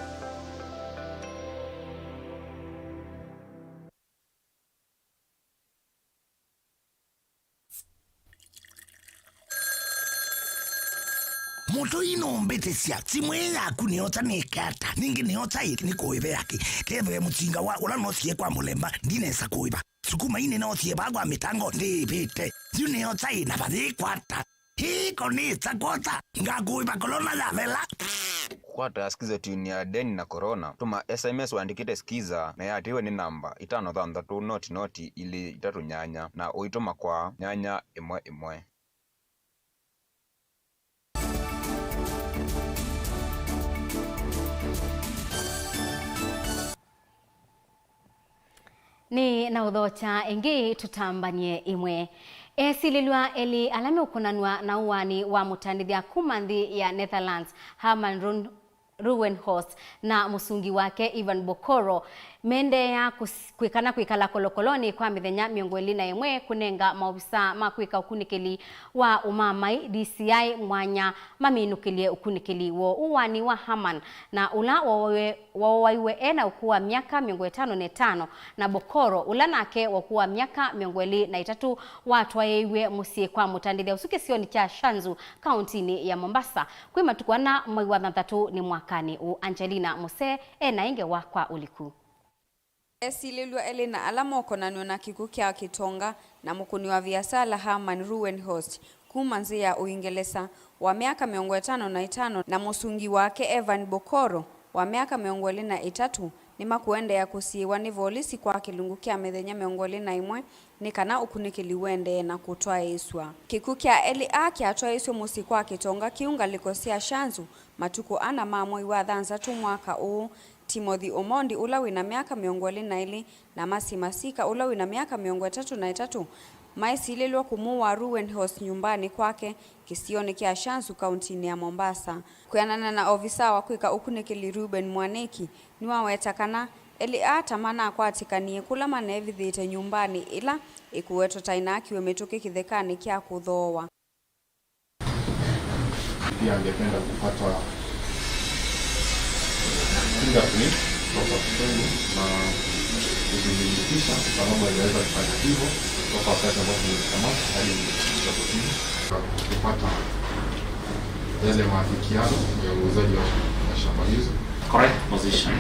Mũtũi nũmbĩtĩsya, simũ ĩĩ yaku nĩyosa nĩke ata? Ningĩ nĩyosa ĩ nĩkũĩvea kĩ? Kethĩwe mũsinga wa ũla noosie kwa mũlemba, ndinesa kũĩva. Sukuma ii nĩnoosie vaa kwa mĩtango, ndĩĩvĩte. Yu nĩyosa ĩ na vayĩkwata. Hii ko nĩsa kwosa, ngakũĩva corona yathela. Kũkwata Skiza Tune ya Deni na Corona, tũma S M S ũandĩkĩte Skiza na ĩatĩĩwe nĩ namba itano thanthatũ noti noti ilĩ itatũ nyanya na ũitũma kwa nyanya ĩmwe ĩmwe. Nĩ na ũthokya ĩngĩ tũtambany'e ĩmwe. Esilĩlw'a elĩ ala meũkonanw'a na ũaani wa mũtandĩthya kuma nthĩ ya Netherlands, Herman Run-, Ruwenhorst, na mũsungi wake Ivan Bokoro, mendeea kũs-, kwĩkana kwĩkala kolokolonĩ kwa mĩthenya mĩongo ĩlĩ na ĩmwe kũnenga maovisaa ma kwĩka ũkunĩkĩli wa ũmamai, D C I, mwanya maminũkĩlye ũkunĩkĩli woo. Ũaani wa Herman, na ũla woowe-, wooaiwe e na ũkũũ wa myaka mĩongo ĩtano na ĩtano, na Bokoro, ũla nake wa ũkũũ wa myaka mĩongo ĩlĩ na ĩtatũ, watwaĩiw'e mũsyĩ kwa mũtandĩthya ũsu kĩsionĩ kya Shanzu, kauntinĩ ya Mombasa, kwĩ matukũ ana mwai wa thanthatũ nĩ mwakanĩ ũũ. Angelina Muse e na ĩ ngewa kwa ũliku. Esilĩlw'a elĩ na ala mokonanw'a na kĩkw'ũ kya kĩtonga na mũkũni wa viasala Herman Ruwenhorst kuma nzĩ ya Ũingelesa, wa myaka mĩongo ĩtano na ĩtano, na mũsungi wake Evan Bokoro, wa myaka mĩongo ĩlĩ na ĩtatũ, nĩmakũendeea kũsiĩĩwa nĩ volisi kwa kĩlungu kya mĩthenya mĩongo ĩlĩ na ĩmwe nĩ kana ũkunĩkĩli ũendee na kũtwaĩĩsw'a. Kĩkw'ũ kya elĩ aa kyatwaĩĩsw'e mũsyĩ kwa kĩtonga kĩu ngalĩko sya Shanzu matukũ ana ma mwai wa thanthatũ mwaka ũũ. Timothy Omondi, ũla wĩ na myaka mĩongo ĩlĩ na ĩlĩ, na Mercy Masika, ũla wĩ na myaka mĩongo ĩtatũ na ĩtatũ, maesilĩlw'a kũmũũa Ruwenhorst nyũmbanĩ kwake kĩsionĩ kya Shanzu, kauntinĩ ya Mombasa. Kwĩanana na ovisaa wa kwĩka ũkunĩkĩli Reuben Mwanĩki, nĩwaweta kana elĩ aa ta manakwatĩkanie kũla manevithĩte nyũmbanĩ ĩla ĩkũwetwa ta ĩnaakiwe mĩtũkĩ kĩthekanĩ kya kũthooa. Pia angependa kupata fingerprint kutoka kwenu na kuzithibitisha, kwa sababu aliweza kufanya hivyo kutoka wakati ambapo tulikamata hadi tulipofikia kotini, kupata yale maafikiano ya uuzaji wa, wa shamba hizo. Correct position.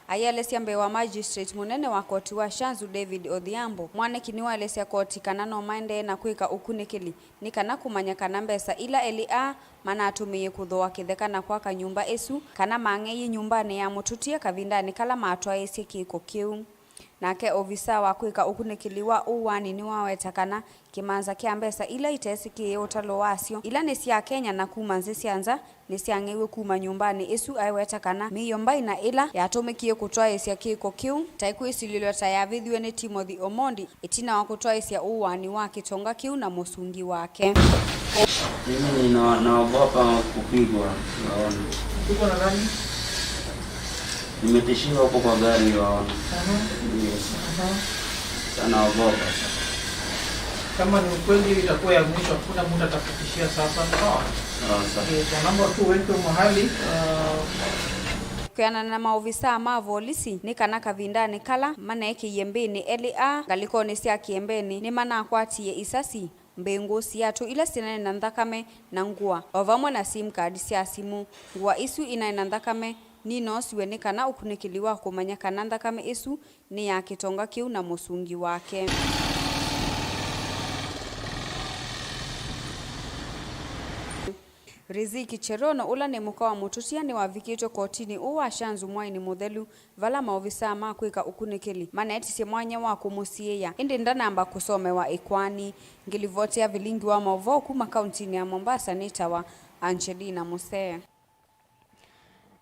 Aielesya mbee wa magistrate mũnene wa koti wa Shanzu, David Odhiambo, Mwanĩki nĩwaelesya koti kana no maendee na kwĩka ũkunĩkĩli nĩ kana kũmanya kana mbesa ila elĩ aa manatũmĩie kũthooa kĩtheka na kwaka nyũmba ĩsu, kana mang'eie nyũmbanĩ ya mũtũtie kavindanĩ kala matwaĩĩsye kĩko kĩu. Nake ovisaa wa kwĩka ũkunĩkĩli wa ũũani nĩwaweta kana kĩmanza kya mbesa ila iteesĩkĩĩe ũtalo wasyo, ila nĩ sya Kenya na kuma nzĩ sya nza, nĩsyang'eiwe kuma nyũmbanĩ ĩsu, aiweta kana mĩio mbaina ĩla yatũmĩkie kũtwaĩĩsya kĩko kĩu ta ĩkwĩsilĩlw'a ta yavĩthiwe nĩ Timothy Omondi ĩtina wa kũtwaĩĩsya ũũani wa kĩtonga kĩu na mũsungi wake. Mimi nina-, naogopa kupigwa, naona. Kupigwa na nani? Nimetishiwa huko kwa gari, waona. Aha. Ndio. Aha. Sasa naogopa. Kama ni ukweli, hiyo itakuwa ya mwisho, hakuna mtu atakutishia sasa, sawa? Sawa, sawa. Eh, kwa namba tu uweke mahali, uh, Kwĩanana na maovisaa ma volisi, nĩ kana kavindanĩ kala maneekĩie mbĩnĩ elĩ aa ngalĩkonĩ sya kĩembenĩ, nĩmanakwatie isasi, mbĩngũ, siatũ ila syĩnaĩ na nthakame, na ngũa, o vamwe na sim card sya simũ. Ngũa isu inaĩ na nthakame ninoosiwe nĩ kana ũkunĩkĩli wa kũmanya kana nthakame ĩsu nĩ ya kĩtonga kĩu na mũsungi wake. Riziki Cherono, ũla nĩ mũka wa mũtũtia, nĩwavikĩtwe kotinĩ ũũ wa Shanzu mwainĩ mũthelu, vala maovisaa ma kwĩka ũkunĩkĩli maneetisye mwanya wa kũmũsiĩĩa, ĩndĩ ndanamba kũsomewa ĩkoani. Ngĩlivoti ya vilingi wa maũvoo kuma kauntinĩ ya Mombasa nĩtawa Angelina Musee.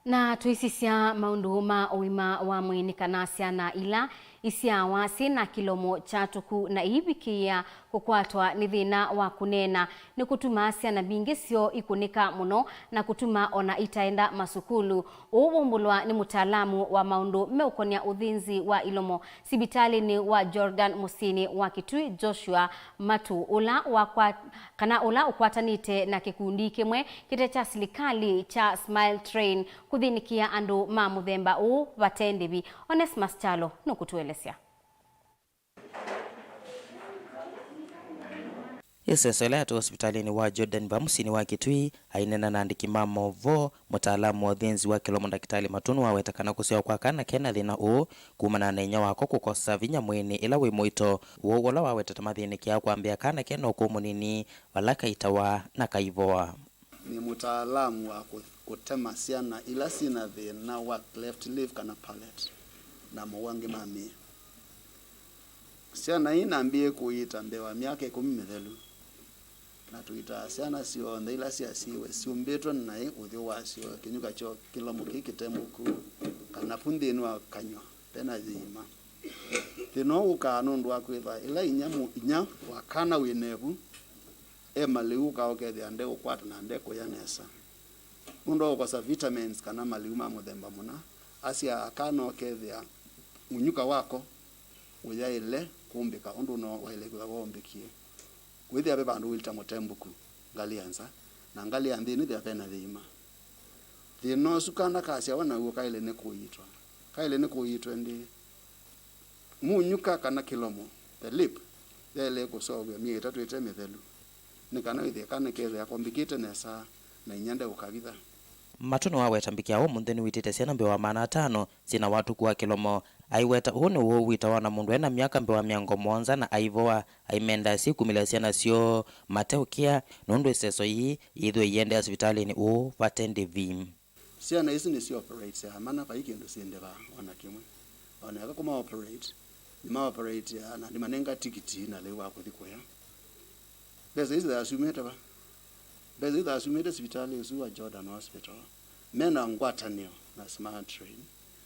Na tũisisya maũndũ ma ũima wa mwĩĩ nĩ kana syana ila isyawa syĩ na kĩlomo kyatũku na iivikĩĩa kũkwatwa nĩ thĩna wa kũneena nĩkũtumaa syana mbingĩ syoo ikũnĩka mũno na kũtuma ona itaenda masukulu. Ũu waumbũlwa nĩ mũtaalamu wa maũndũ meũkonya ũthĩnzi wa ilomo sivitalĩnĩ wa Jordan mũsyĩnĩ wa Kitui, Joshua Matu, ũla wakwa-, kana ũla ũkwatanĩte na kĩkundi kĩmwe kĩte kya silikalĩ kya Smile Train kũthĩnĩkĩa andũ ma mũthemba ũũ vate ndĩvi. Onesmus Kyalo nũkũtũelesya. Ĩseso ĩla yatwĩe sivitalĩnĩ wa Jordan va mũsyĩnĩ wa Kitui, aineena na andĩki ma maũvoo, mũtaalamu wa ũthĩnzi wa kĩlomo Ndakĩtalĩ Matu nĩwaweta kana kũsyawa kwa kana kena thĩna ũũ kumana na inyia wako kũkosa vinya mwĩĩnĩ ĩla wĩ mũito. Woo ũla wawetete mathĩnĩkĩaa kwambĩa kana kena ũkũũ mũnini vala kaitawa na kaivoa. Nĩ mũtaalamu wa kũ-, kũtema syana ila syĩ na thĩna wa cleft lip kana palate na maũũ angĩ ma mĩĩ. Syana ii nambĩĩe kũiita mbee wa myaka ĩkũmi mĩthelu, na tũitaa syana syonthe ila syasiĩwe syumbĩtwe naĩ ũthyũ wasyo, kĩnyuka kyoo, kĩlomo kĩĩ kĩte mũkũũ, kana vu nthĩnĩ wa kanyw'a vena yĩima. Thĩna ũũ ũkaa nũndũ wa kwĩthwa ĩla inya mũ-, inya wa kana wĩ nevu e malĩu, ũkaa ũkethĩa ndeũkwata na ndekũya nesa. Nũndũ wa kũkosa vitamins kana malĩu ma mũthemba mũna, asyaa kana ũkethĩa mũnyuka wako ũyaĩle kũmbĩka ũndũ no waĩle kwĩthwa woombĩkie. Wĩthĩa ve vandũ wĩlita mũtembũku, ngalĩ ya nza, na ngalĩ ya nthĩnĩ thĩa vena thĩima. Thĩna ũsu kana kasyawa naw'o kaĩle nĩ kũiitwa. Kaĩle nĩ kũiitwa ĩndĩ. Mũnyuka kana kĩlomo, the lip, yaĩle kũseũvw'a myei ĩtatũ ĩte mĩthelu, nĩ kana wĩthĩe kana kethĩa kombĩkĩte nesa na inya ndeũkavitha. Matũ nĩwaweta mbikĩa ũmũnthĩ nĩwĩtĩte syana mbee wa maana atano syĩ na watuku wa kĩlomo. Aiweta ũũ nĩ ũwau wĩtawa na mũndũ ena myaka mbee wa mĩongo mũonza na aivoa, aimenda syĩkumĩlya syana syoo mateũkĩa, nũndũ ĩseso yĩĩ yĩthĩwe ĩiendeea sivitalĩnĩ ũũ vate ndĩvi. Syana isu nĩsyo operate sya mana, vai kĩndũ syĩndĩvaa o na kĩmwe. O na eka kũma operate, nĩma operate na nĩmanenga tikiti na lĩu wa kũthi kũya. Mbesa isu thasumĩte va? Mbesa isu thasumĩte sivitalĩ ũsu wa Jordan Hospital. Mena ngwatanĩo na Smart Train,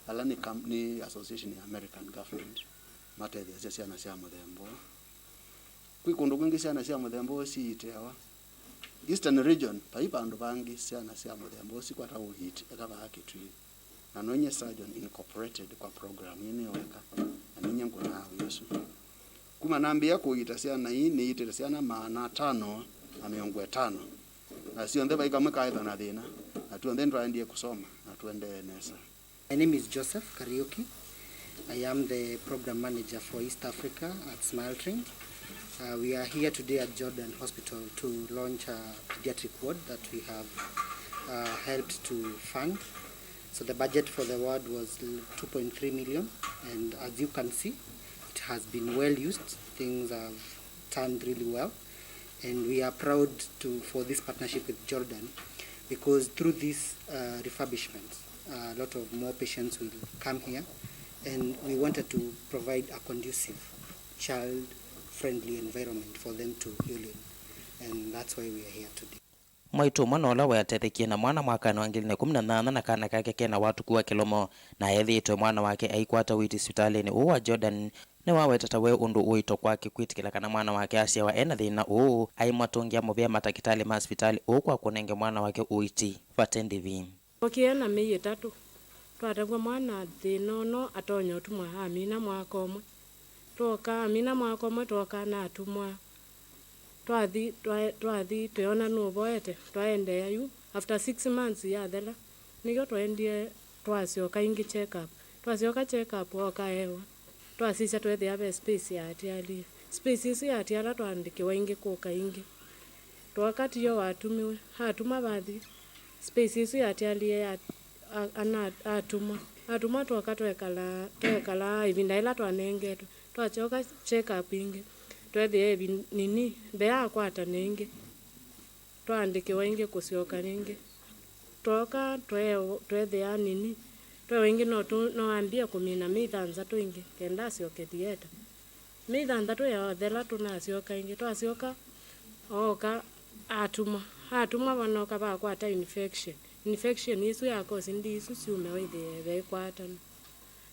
ala nĩ kam-, nĩ association ya American government, matetheasya syana sya mũthemba ũũ. Kwĩ kũndũ kwingĩ syana sya mũthemba ũũ siitĩawa. Eastern region, vai vandũ vangĩ syana sya mũthemba ũũ sikwata ũiiti eka vaa Kitui. Na no inye Surgeon Incorporated kwa program ĩĩ nĩyo eka, na ninye ngũnaa wĩa ũsu. Kuma nambĩĩa kũiita syana ii, nĩiitĩte syana maana atano na mĩongo ĩtano, na syonthe vai kamwe kaĩthwa na thĩna, na tw'onthe nĩtwaendie kũsoma na tũendee nesa. My name is Joseph Kariuki. I am the program manager for East Africa at Smile Train. Uh, we are here today at Jordan Hospital to launch a pediatric ward that we have, uh, helped to fund. So the budget for the ward was two point three million, and as you can see, it has been well used. Things have turned really well, and we are proud to, for this partnership with Jordan, because through this, uh, refurbishment, uh, a lot of more patients will come here, and we wanted to provide a conducive, child-friendly environment for them to heal in, and that's why we are here today. Mwaitũ ũmwe na ũla weatethekie na mwana mwakanĩ wa ngili na ĩkũmi na nyanya na kana kake ke na watuku wa kĩlomo, na ethĩĩtwe mwana wake aikwata ũiiti sivitalĩnĩ ũũ wa Jordan, nĩwaweta ta we ũndũ ũito kwake kwĩtĩkĩla kana mwana wake asyawa e na thĩna ũũ, aimũatũngĩa mũvea matakĩtalĩ ma sivitalĩ ũũ kwa kũnenge mwana wake ũiiti vate ndĩvi. Ookie na myei ĩtatũ, twatavw'a mwana thĩna ũno atonya ũtumwa amina mwaka ũmwe. Twoka, amina mwaka ũmwe, twoka na atumwa. Twathi, twa-, twathi, tweona nũvoete, twaendeea yu. After six months yathela, nĩkyo twaendie, twasyoka ĩngĩ check up. Twasyoka check up, ooka ewa. Twasisya tweethĩa ve space yaatialie. Space ĩsu yatiala, twaandĩkĩwa ĩngĩ kũka ĩngĩ. Twoka tiyo watumiwe, atuma vathi. Space ĩsu yatialie ya, a-, ana, atumwa. Atumwa twoka twekala, twekala ĩvinda ĩla twanengetwe. Twasyoka check up ĩngĩ, tweethĩa ĩvi nini mbee akwatane ĩngĩ. Twaandĩkĩwa ĩngĩ kũsyoka ĩngĩ. Twooka twee-, tweethĩa nini, tweewa ĩngĩ no tũ-, no ambie kũmina myei thanthatũ ĩngĩ kenda asyoke theater. Myei thanthatũ yathela tũnasyoka ĩngĩ. Twasyoka, ooka atumwa. Atumwa vanoka vakwata infection. Infection ĩsu ya cause ndi isu syume wĩthĩe vaikwatana.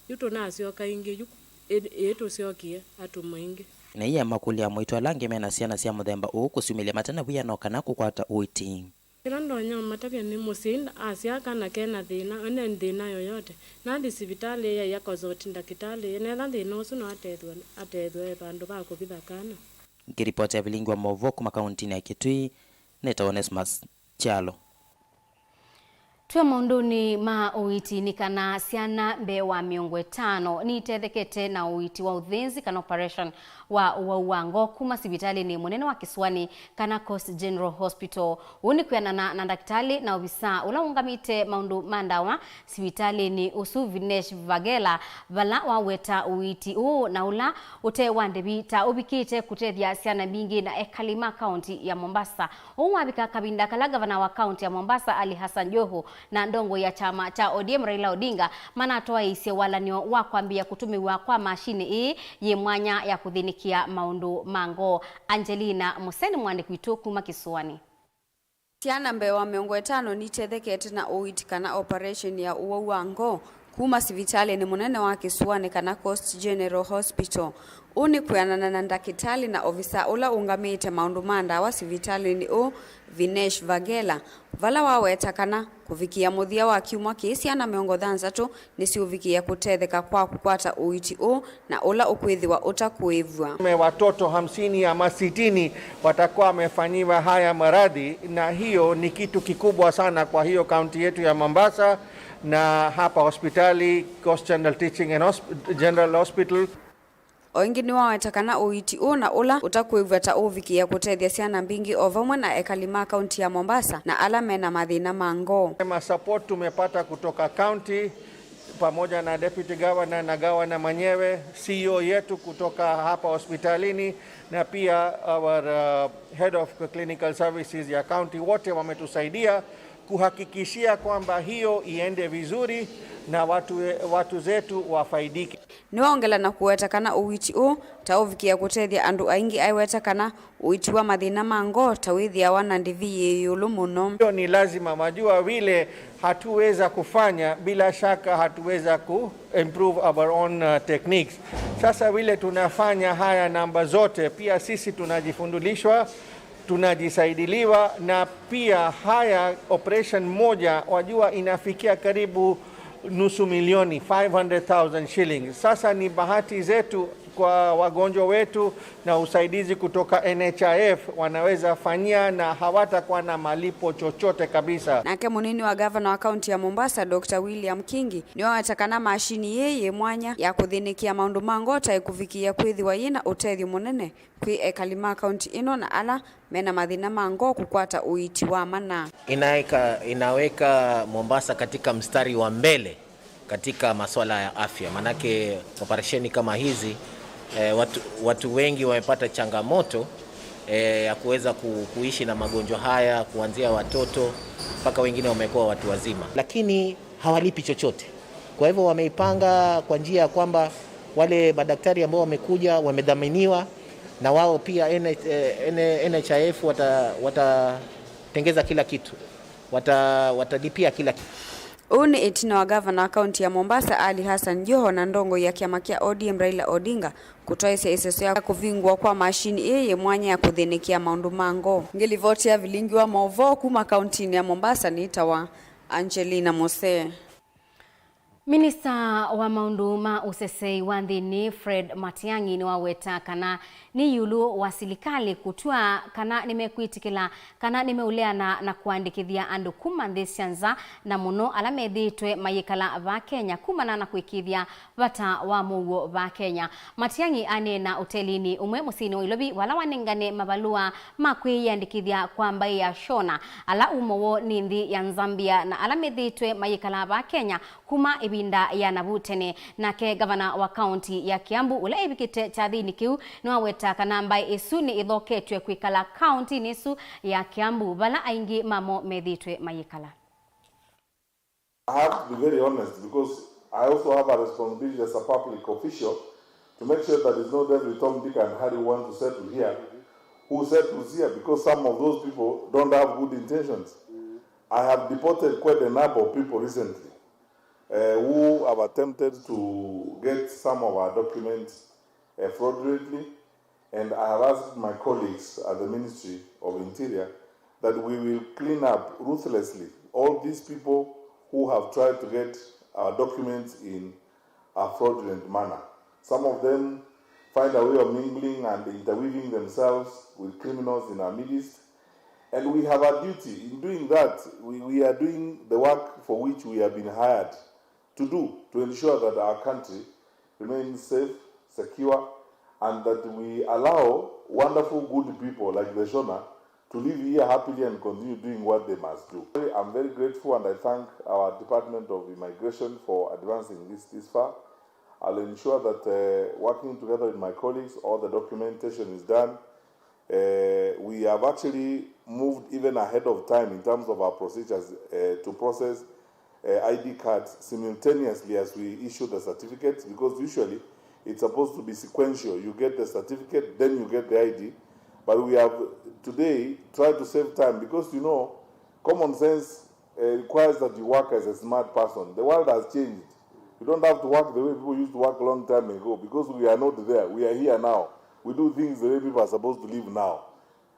Yu tũnasyoka ĩngĩ, yu ĩ-, ĩĩ tũsyokie atumwa ĩngĩ. Na ĩĩ makũlya mwaitũ ala angĩ mena syana sya mũthemba ũũ kũsyumĩlya mate na wia no kana kũkwata ũiiti. Kĩla ndonya ũmatavya nĩ mũsyai asyaa kana kena thĩna, ene thĩna yoyote, nathi sivitalĩ yaĩ akosoti ndakĩtalĩ, netha thĩna ũsu no atethwe, atethwe vandũ va kũvitha kana. Ngĩripoti ya vilingi wa maũvoo kuma kauntinĩ ya Kitui, nĩtawa Onesmus Kyalo. Twĩ maũndũnĩ ma ũiiti, nĩ kana syana mbee wa mĩongo ĩtano nitethekete na ũiiti wa ũthĩnzi kana operation wa ũwau wa ngoo kuma sivitalĩnĩ mũnene wa kĩsũanĩ kana Coast General Hospital. Ũu nĩ kwĩanana na ndakĩtalĩ na ovisaa ũla ũũngamĩte maũndũ ma ndawa sivitalĩnĩ ũsu, Vinesh Vaghela, vala waweta ũiiti ũũ na ũla ũte wa ndĩvi ta ũvikĩte kũtethya syana mbingĩ na ekali ma kaunti ya Mombasa. Ũu wavika kavinda kala ngavana wa kaunti ya Mombasa, Ali Hassan Joho, na ndongoi ya kyama kya O D M, Raila Odinga, manatwaĩĩsye walany'o wa kwambĩĩa kũtũmĩwa kwa mashini ĩĩ yĩ mwanya ya kũthĩnĩkĩa maũndũ ma ngoo. Angelina Mũseni, mũandĩki witũ kuma kĩsũanĩ. Syana mbee wa mĩongo ĩtano nitethekete na ũiiti kana operation ya ũwau wa ngoo kuma sivitalĩnĩ mũnene wa Kĩsũanĩ kana Coast General Hospital. Ũũ nĩ kwĩanana na ndakĩtalĩ na ovisa ũla ũngamĩĩte maũndũ ma ndawa sivitalĩnĩ ũũ, Vinesh Vaghela, vala waweta kana kũvikĩa mũthya wa kyumwa kĩĩ, syana mĩongo thanthatũ nĩsiũvikĩĩa kũtetheka kwa kũkwata ũiiti ũũ na ũla ũkwĩthĩwa ũtakũĩvw'a. Me watoto hamsini ama sitini watakuwa wamefanyiwa haya maradhi, na hiyo ni kitu kikubwa sana kwa hiyo kaunti yetu ya Mombasa, na hapa hospitali Coast General Teaching and Hosp-, General Hospital. O ĩngĩ nĩwaweta kana ũiiti ũũ na ũla ũtakũĩvw'a ta ũũvikĩĩa kũtethya syana mbingĩ o vamwe na ekali ma kaunti ya Mombasa na ala mena mathĩna ma ngoo. Ma support tumepata kutoka county pamoja na deputy governor na governor mwenyewe, C E O yetu kutoka hapa hospitalini, na pia our, uh, head of clinical services ya county, wote wametusaidia kuhakikishia kwamba hiyo iende vizuri na watu, watu zetu wafaidike. Nĩwaongela na kũweta kana ũiiti ũũ ta ũvikĩĩa kũtethya andũ aingĩ. Aiweta kana ũiiti wa mathĩna ma ngoo ta wĩthĩawa na ndĩvi yĩ ĩũlũ mũno. Hiyo ni lazima, wajua vile hatuweza kufanya, bila shaka hatuweza ku improve our own, uh, techniques. Sasa vile tunafanya haya namba zote, pia sisi tunajifundulishwa, tunajisaidiliwa, na pia haya operation moja, wajua, inafikia karibu nusu milioni, five hundred thousand shillings. Sasa ni bahati zetu kwa wagonjwa wetu na usaidizi kutoka N H I F wanaweza fanyia na hawatakuwa na malipo chochote kabisa. Nake mũnini wa gavana wa kaunti ya Mombasa, Doctor William Kingi, nĩwaweta kana mashini yĩĩ yĩ mwanya ya kũthĩnĩkĩa maũndũ ma ngoo ta ĩkũvikĩĩa kwĩthĩwa yĩ na ũtethyo mũnene kwĩ ekali ma kaunti ĩno na ala mena mathĩna ma ngoo kũkwata ũiiti wa mana. Inaweka, inaweka Mombasa katika mstari wa mbele katika masuala ya afya, manake operesheni kama hizi, eh, watu, watu wengi wamepata changamoto, eh, ya kuweza ku-, kuishi na magonjwa haya, kuanzia watoto mpaka wengine wamekuwa watu wazima. Lakini hawalipi chochote. Kwa hivyo wameipanga kwa njia ya kwamba wale madaktari ambao wamekuja wamedhaminiwa, na wao pia N H, eh, N-, N H I F wata-, watatengeza kila kitu, wata-, watalipia kila kitu. Ũũ nĩ ĩtina wa gavana wa kaunti ya Mombasa, Ali Hassan Joho, na ndongoi ya kĩama kya O D M, Raila Odinga, kũtwaĩsya ĩseso ya kũvingũwa kwa mashini ĩĩ yĩ mwanya ya kũthĩnĩkĩa maũndũ ma ngoo. Ngĩlivoti ya vilingi wa maũvoo kuma kauntinĩ ya Mombasa nĩtawa Angelina Mose. Minista wa maũndũ ma ũseseĩ wa nthĩnĩ, Fred Matiang'i, nĩwaweta kana nĩ ĩũlũ wa silikalĩ kũtw'a kana nĩmekwĩtĩkĩla kana nĩmeũleana na kũandĩkĩthya andũ kuma nthĩ sya nza, na mũno ala methĩĩtwe mayĩkala vaa Kenya kumana na kũĩkĩĩthya vata wa mũuo vaa Kenya. Matiang'i aneena ũtelinĩ ũmwe mũsyĩnĩ wa Ilovi, vala wanengane mavalũa ma kwĩyĩandĩkĩthya kwa mbaĩ ya Shona, ala umo woo nĩ nthĩ ya Zambia, na ala methĩĩtwe mayĩkalaa vaa Kenya kuma ĩvinda ya navu tene. Nake ngavana wa kaunti ya Kiambu, ũla evikĩte kyathĩnĩ kĩu, nĩwaweta kana mbaĩ ĩsu nĩ ĩthoketw'e kwĩkala kauntinĩ ĩsu ya Kiambu, vala aingĩ mamo methĩĩtwe mayĩkala. I have to be very honest because I also have a responsibility as a public official to make sure that it's not every Tom, Dick and Harry who want to settle here, who settles here because some of those people don't have good intentions. I have deported quite a number of people recently, uh, who have attempted to get some of our documents, uh, fraudulently. And I have asked my colleagues at the Ministry of Interior that we will clean up ruthlessly all these people who have tried to get our documents in a fraudulent manner. Some of them find a way of mingling and interweaving themselves with criminals in our midst. And we have a duty in doing that. We, we are doing the work for which we have been hired to do to ensure that our country remains safe, secure, and that we allow wonderful, good people like the Shona to live here happily and continue doing what they must do. I'm very grateful and I thank our Department of Immigration for advancing this, this far. I'll ensure that, uh, working together with my colleagues, all the documentation is done. Uh, we have actually moved even ahead of time in terms of our procedures, uh, to process, uh, I D cards simultaneously as we issue the certificates, because usually it's supposed to be sequential. You get the certificate, then you get the I D. But we have today tried to save time because, you know, common sense, uh, requires that you work as a smart person. The world has changed. You don't have to work the way people used to work a long time ago because we are not there. We are here now. We do things the way people are supposed to live now.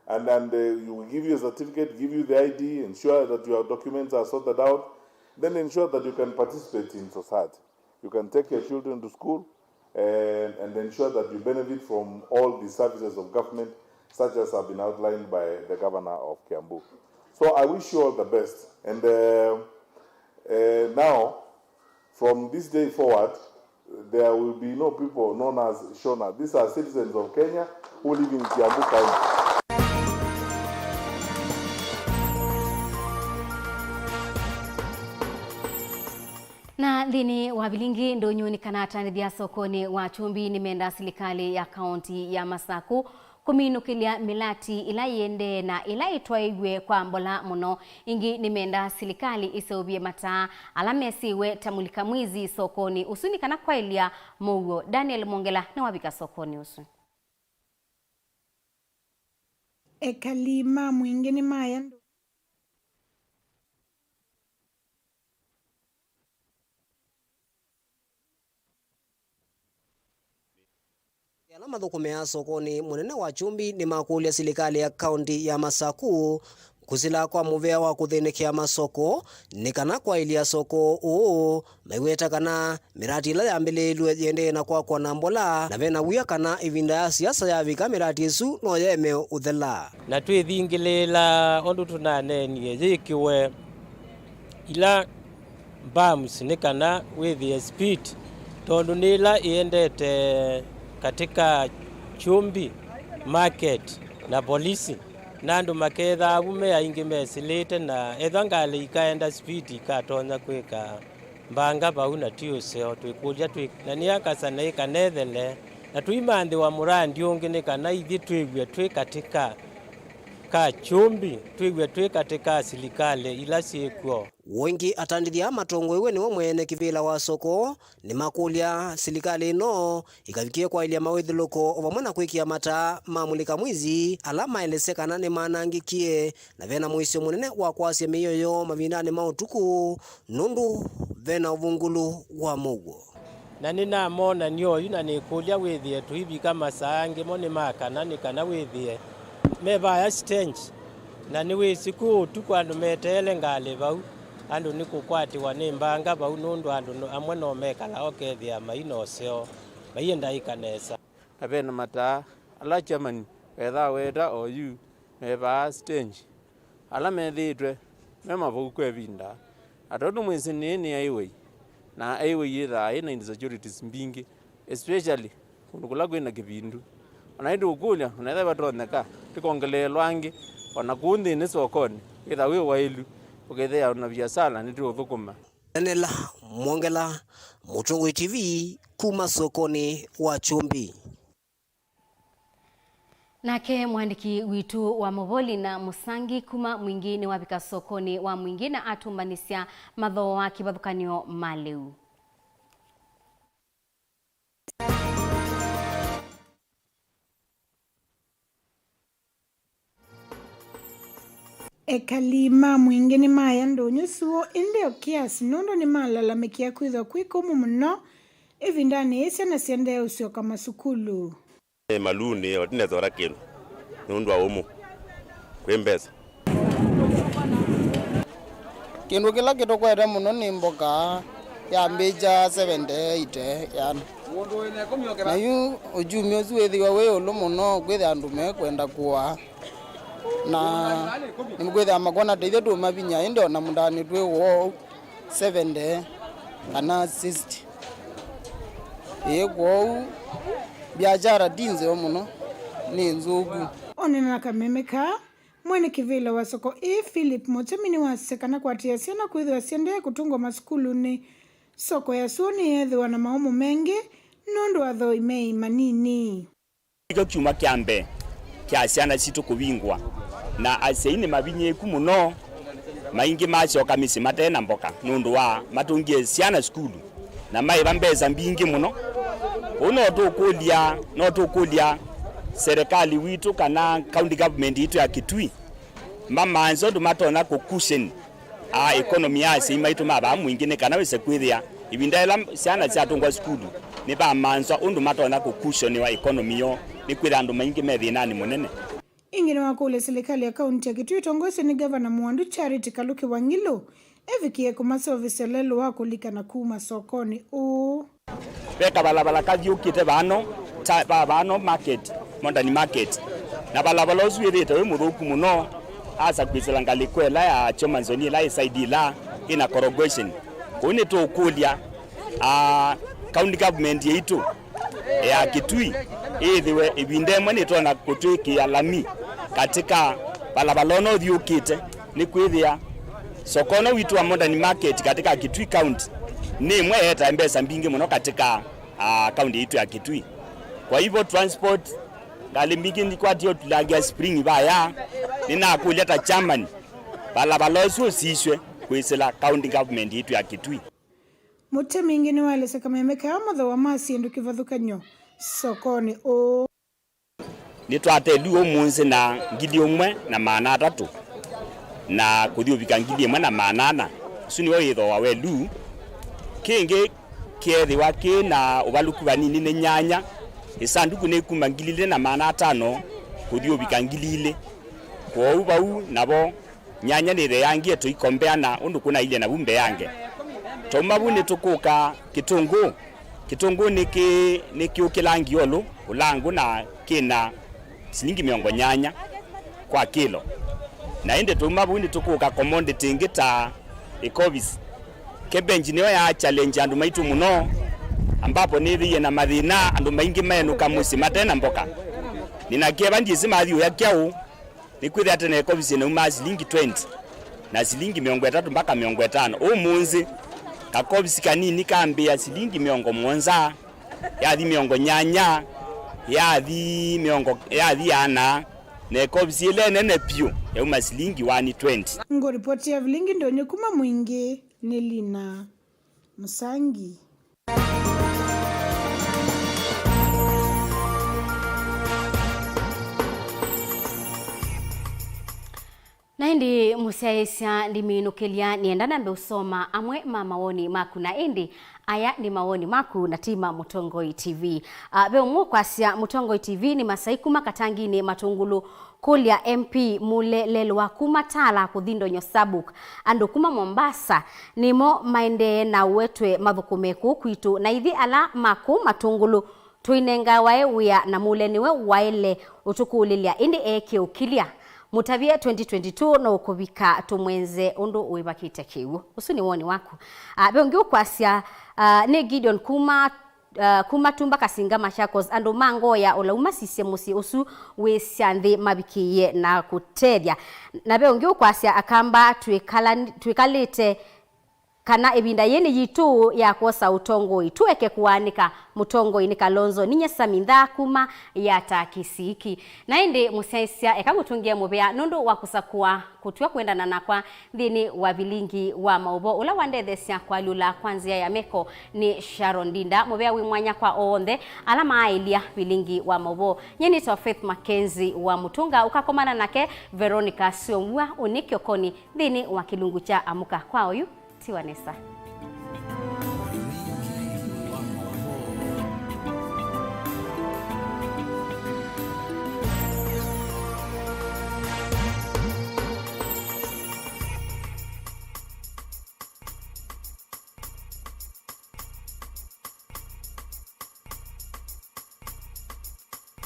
And, and uh, we give you a certificate, give you the I D, ensure that your documents are sorted out, then ensure that you can participate in society. You can take your children to school and, and ensure that you benefit from all the services of government, such as have been outlined by the governor of Kiambu. So I wish you all the best. And uh, uh, now, from this day forward, there will be no people known as Shona. These are citizens of Kenya who live in Kiambu County. Na nthĩnĩ wa vilingi ndũnyũ nĩ kana atandĩthya sokonĩ wa Kyumbi nĩmendaa silikalĩ ya kaunti ya Masaku kũminũkĩlya mĩlati ĩla ĩendee na ĩla ĩtwaĩw'e kwa mbola mũno. Ĩngĩ nĩmendaa silikalĩ ĩseũvye mataa ala mesĩwe ta mulika mwizi sokonĩ ũsu nĩ kana kwaĩlya mũuo. Daniel Mwongela nĩwavika sokonĩ ũsu. Ekali ma Mwingĩ nĩmaya ndũnyũ. Ala mathũkũmĩaa sokonĩ mũnene wa Kyumbi nĩmakũlya silikalĩ ya kaunti ya Masaku kũsila kwa mũvea wa kũthĩnĩkĩa masoko nĩ kana kwaĩlya soko ũũ, maiweta kana mĩrati ĩla yambĩlĩĩlw'e yĩendee na kwakwa na mbola, na vena wia kana ĩvinda ya siasa yavika mĩrati ĩsu no yeme ũthela. Na twĩthingĩlĩĩla ũndũ tũnaneenie yĩkĩwe ila bumps nĩ kana wĩthĩe speed, tondũ nĩ ĩla ĩendete katika Kyumbi market na polisi, na andũ makethaa vu me aingĩ mesĩlĩte, na ethwa ngalĩ ikaenda speed ikatonya kwĩka mbanga vau na ti ũseo. Twĩkũlya twĩ na nĩ akasana ĩkanethele, na tũimanthĩwa mũrandi ũngĩ nĩ kana ithyĩ twĩw'e twĩ katika ka Kyumbi, twĩw'e twĩ katika silikalĩ ila syĩkw'o. Ũũ ĩngĩ, atandĩthya matongoew'e nĩwe mwene kĩvĩla wa soko nĩmakũlya silikalĩ ĩno ĩkavikĩe kwaĩlya mawĩthũlũko o vamwe na kwĩkĩa mataa ma mulika mwizi ala maelesya kana nĩmanangĩkie, na vena mũisyo mũnene wa kwasya mĩio yoo mavindanĩ ma ũtukũ nũndũ vena ũvungũlu wa mũuo. Na nĩnamonany'a oyu, na nĩkũlya wĩthĩe tũivika masaa angĩ mo nĩ ma kana, nĩ kana wĩthĩe me vaya stage. Na nĩwĩsĩ kwĩ ũtukũ andũ meteele ngalĩ vau, andũ nĩkũkwatĩwa nĩ mbanga vau, nũndũ andũ no- amwe no mekala ũkethĩa mai na ũseo, maiendaĩka nesa. Na ve na mataa ala chairman wethaa weta oyu me vaa stage, ala methĩĩtwe me mavau kwa ĩvinda. Na tondũ mwĩsĩ nĩĩ nĩ highway, na highway yĩthaa yĩ na insecurities mbingĩ, especially kũndũ kũla kwĩ na kĩvindu. O na ĩndĩ ũkũlya, o na ethĩwa vatonyeka, tĩkongeleelwa angĩ, o na kũu nthĩnĩ sokonĩ, wĩtha wĩ waĩlu, ũkethĩa o na viasala nĩtũũthũkũma. Daniel Mwongela, Mũtongoi T V, kuma sokonĩ wa Kyumbi. Nake mwandĩki witũ wa maũvoo Lina Mũsangi kuma Mwingĩ nĩwavika sokonĩ wa Mwingĩ na atũmbanĩsya mathooa kĩvathũkany'o ma lĩu. Ekali ma Mwingĩ nĩmaya ndũnyũ syũũ, ĩndĩ o kĩasi, nũndũ nĩmalalamĩkĩa kwĩthwa kwĩ kũmũ mũno ĩvindanĩ yĩĩ syana siendee ũsyoka masukulu. Nĩ malunĩ, o tinethora kĩndũ nũndũ wa ũmũ. Kwĩ mbesa. Kĩndũ kĩla kĩtũkwete mũno nĩ mboka yambĩĩkya seventy, eighty yana. Na yu uchumi ũsu wĩthĩwa wĩ ĩũlũ mũno, kwĩthĩa andũ mekwenda kũa. Na nĩmũkwĩthĩa makwona ta ithyĩ tũũmavinya, ĩndĩ o na mũtaanĩ twĩ woo seventy kana sixty. Ĩĩ, kwoou biashara ti nzeo mũno, nĩ nzũku. Onena na kameme kaa, mwene kĩvĩla wa soko ĩĩ, Philip Mũtemi, nĩwasya kana kũatĩĩa syana kwĩthĩwa siendee kũtũngwa masukulunĩ, soko ya syũũ nĩyeethĩwa na maũmũ mengĩ nũndũ athoi meĩ manini. Kĩo kyumwa kya mbee kya syana sitũ kũvingwa, na asyai nĩ mavinyĩĩku mũno. Maingĩ masyoka mĩsyĩ mate na mboka nũndũ wa matũngie syana sukulu na maĩva mbesa mbingĩ mũno. Ũu no tũkũlya, no tũkũlya serikali witũ kana county government yitũ ya Kitui mamanze ũndũ matonya kũcushion a economy ya asyai maitũ ma vaa Mwingĩ nĩ kana wĩse kwĩthĩa Ĩvinda yĩla syana syatũngwa sukulu, nĩvamanzwa ũndũ matonya kũkushoniwa economy yoo, nĩkwĩthĩa andũ maingĩ me thĩnanĩ mũnene. Ĩngĩ nĩwakũlya silikalĩ ya kaunti ya Kitui ĩtongoesye nĩ Ngavana Mũandu Charity Kaluki Wang'ilũ ĩvikĩe kũmaseũvĩsya lelũ wa kũlika na kuma sokonĩ ũũ. Ve kavalala kathyũkĩte vano, ta, va vano market, modern market. Na valala ũsu wĩthĩĩte wĩ mũthũku mũno, asa kwĩsĩla ngalĩko ĩla ya Chomanzoni ĩla ĩsaidi ĩla ĩna corrugation. Kũu nĩtũũkũlya, ah, county government yaitũ ya Kitui ĩthĩwe ĩvinda ĩmwe nĩtonya kũtwĩkĩa lami katika valala ũno ũthyũkĩte, nĩkwĩthĩa soko ũno witũ wa modern market katika Kitui County nĩ ĩmwe ĩetae mbesa mbingĩ mũno katika, ah, county yaitũ ya Kitui. Kwa hivyo transport, ngalĩ mbingĩ nikwatie ũtulangĩa spring vaya, nĩnakũlya ta chairman, valala ũsu ũsisw'e kwĩsĩla county government yaitũ ya Kitui. Mũtemi ĩngĩ nĩwaelesya kameme kaa mathooa ma syĩndũ kĩvathũkany'o sokonĩ ũũ. Nĩtwate luu ũmũnthĩ na ngili ũmwe na maana atatũ na kũthi ũvika ngili ĩmwe na maana ana. Ũsu nĩw'o wĩthooa wa luu. Kĩngĩ kĩethĩwa kĩ na ũvalũku vanini nĩ nyanya. Ĩsanduku nĩ kuma ngili ilĩ na maana atano kũthi ũvika ngili ilĩ. Kwoou vau navo nyanya nĩtheangie tũikombea na ũndũ kũnailye navu mbeange. Twauma vu nĩtũkũka kĩtũngũũ. Kĩtũngũũ nĩkĩ-, nĩkĩũkĩlangi ũlũ ũlangũ na kĩna silingi mĩongo nyanya kwa kĩlo. Na ĩndĩ twauma vu nĩtũkũka commodity ĩngĩ ta ĩkovisi. Cabbage nĩyo ya challenge andũ maitũ mũno, ambapo nĩthĩie na mathĩna, andũ maingĩ maenũka mũsyĩ mate na mboka. Nĩna kĩeva ndyĩsĩ mathi ũya kyaũ, nĩkwĩthĩa tene ĩkovisi naumaa silingi twenty na silingi mĩongo ĩtatũ mpaka mĩongo ĩtano. Ũmũnthĩ kakovisi kanini kambĩĩa silingi mĩongo mũonza, yathi mĩongo nyanya, yathi mĩongo, yathi ana, na ĩkovisi ĩla ĩnene vyũ yauma silingi one twenty. Ngũripoti ya vilingi ndonyo kuma Mwingi nĩ Lina Mũsangi. Na ĩndĩ mũsyaĩĩsya ndiminũkĩlya, nĩenda nambe ũsoma amwe ma mawoni maku, na ĩndĩ aya nĩ mawoni maku na ti ma Mũtongoi T V. Ah, ve ũmwe ũkwasya, Mũtongoi T V nĩ Masai kuma Katanginĩ Matũngũlũ. Kũlya M P Mule Lelwa kuma Tala kũthi Ndonyo Sabuk. Andũ kuma Mombasa nĩmo maendee na ũetwe mathũkũme kũu kwitũ, na ithyĩ ala ma kũu Matũngũlũ tũinengawae wĩa na Mule nĩwe waĩle ũtũkũlĩlya, ĩndĩ eekie ũkilya. Mũtavye twenty twenty-two no ũkũvika, tũmwenze ũndũ wĩvakĩte kĩw'ũ. Ũsu nĩ woni waku. Ah, ve ũngĩ ũkwasya, ah, nĩ Gideon kuma ah, kuma Tumba Kasinga Machakos, andũ ma Ngoya ũlau masisye mũsyĩ ũsu wĩsya nthĩ mavikĩĩe na kũtethya. Na ve ũngĩ ũkwasya, Akamba twĩkala-, twĩkalĩte kana ĩvinda yĩĩ nĩ yitũ ya kwosa ũtongoi. Tũeke kũaanĩka mũtongoi nĩ Kalonzo. Ninye Sami Nthaa kuma Yata Kĩsiiki. Na ĩndĩ mũsyaĩĩsya, eka ngũtũngĩe mũvea nũndũ wa kũsakũa kũtw'a kwendana nakwa nthĩnĩ wa vilingi wa maũvoo ũla wandetheesya kũalyũla kwa nzĩa ya meko nĩ Sharon Ndinda. Mũvea wĩ mwanya kwa onthe ala maaĩlya vilingi wa maũvoo. Nyie nĩtawa Faith Mackenzie wa Mũtũnga, ũkakomana nake Veronica Syomua ũnĩ kĩokonĩ nthĩnĩ wa kĩlungu kya Amũka. Kwa oyu, tiwa nesa.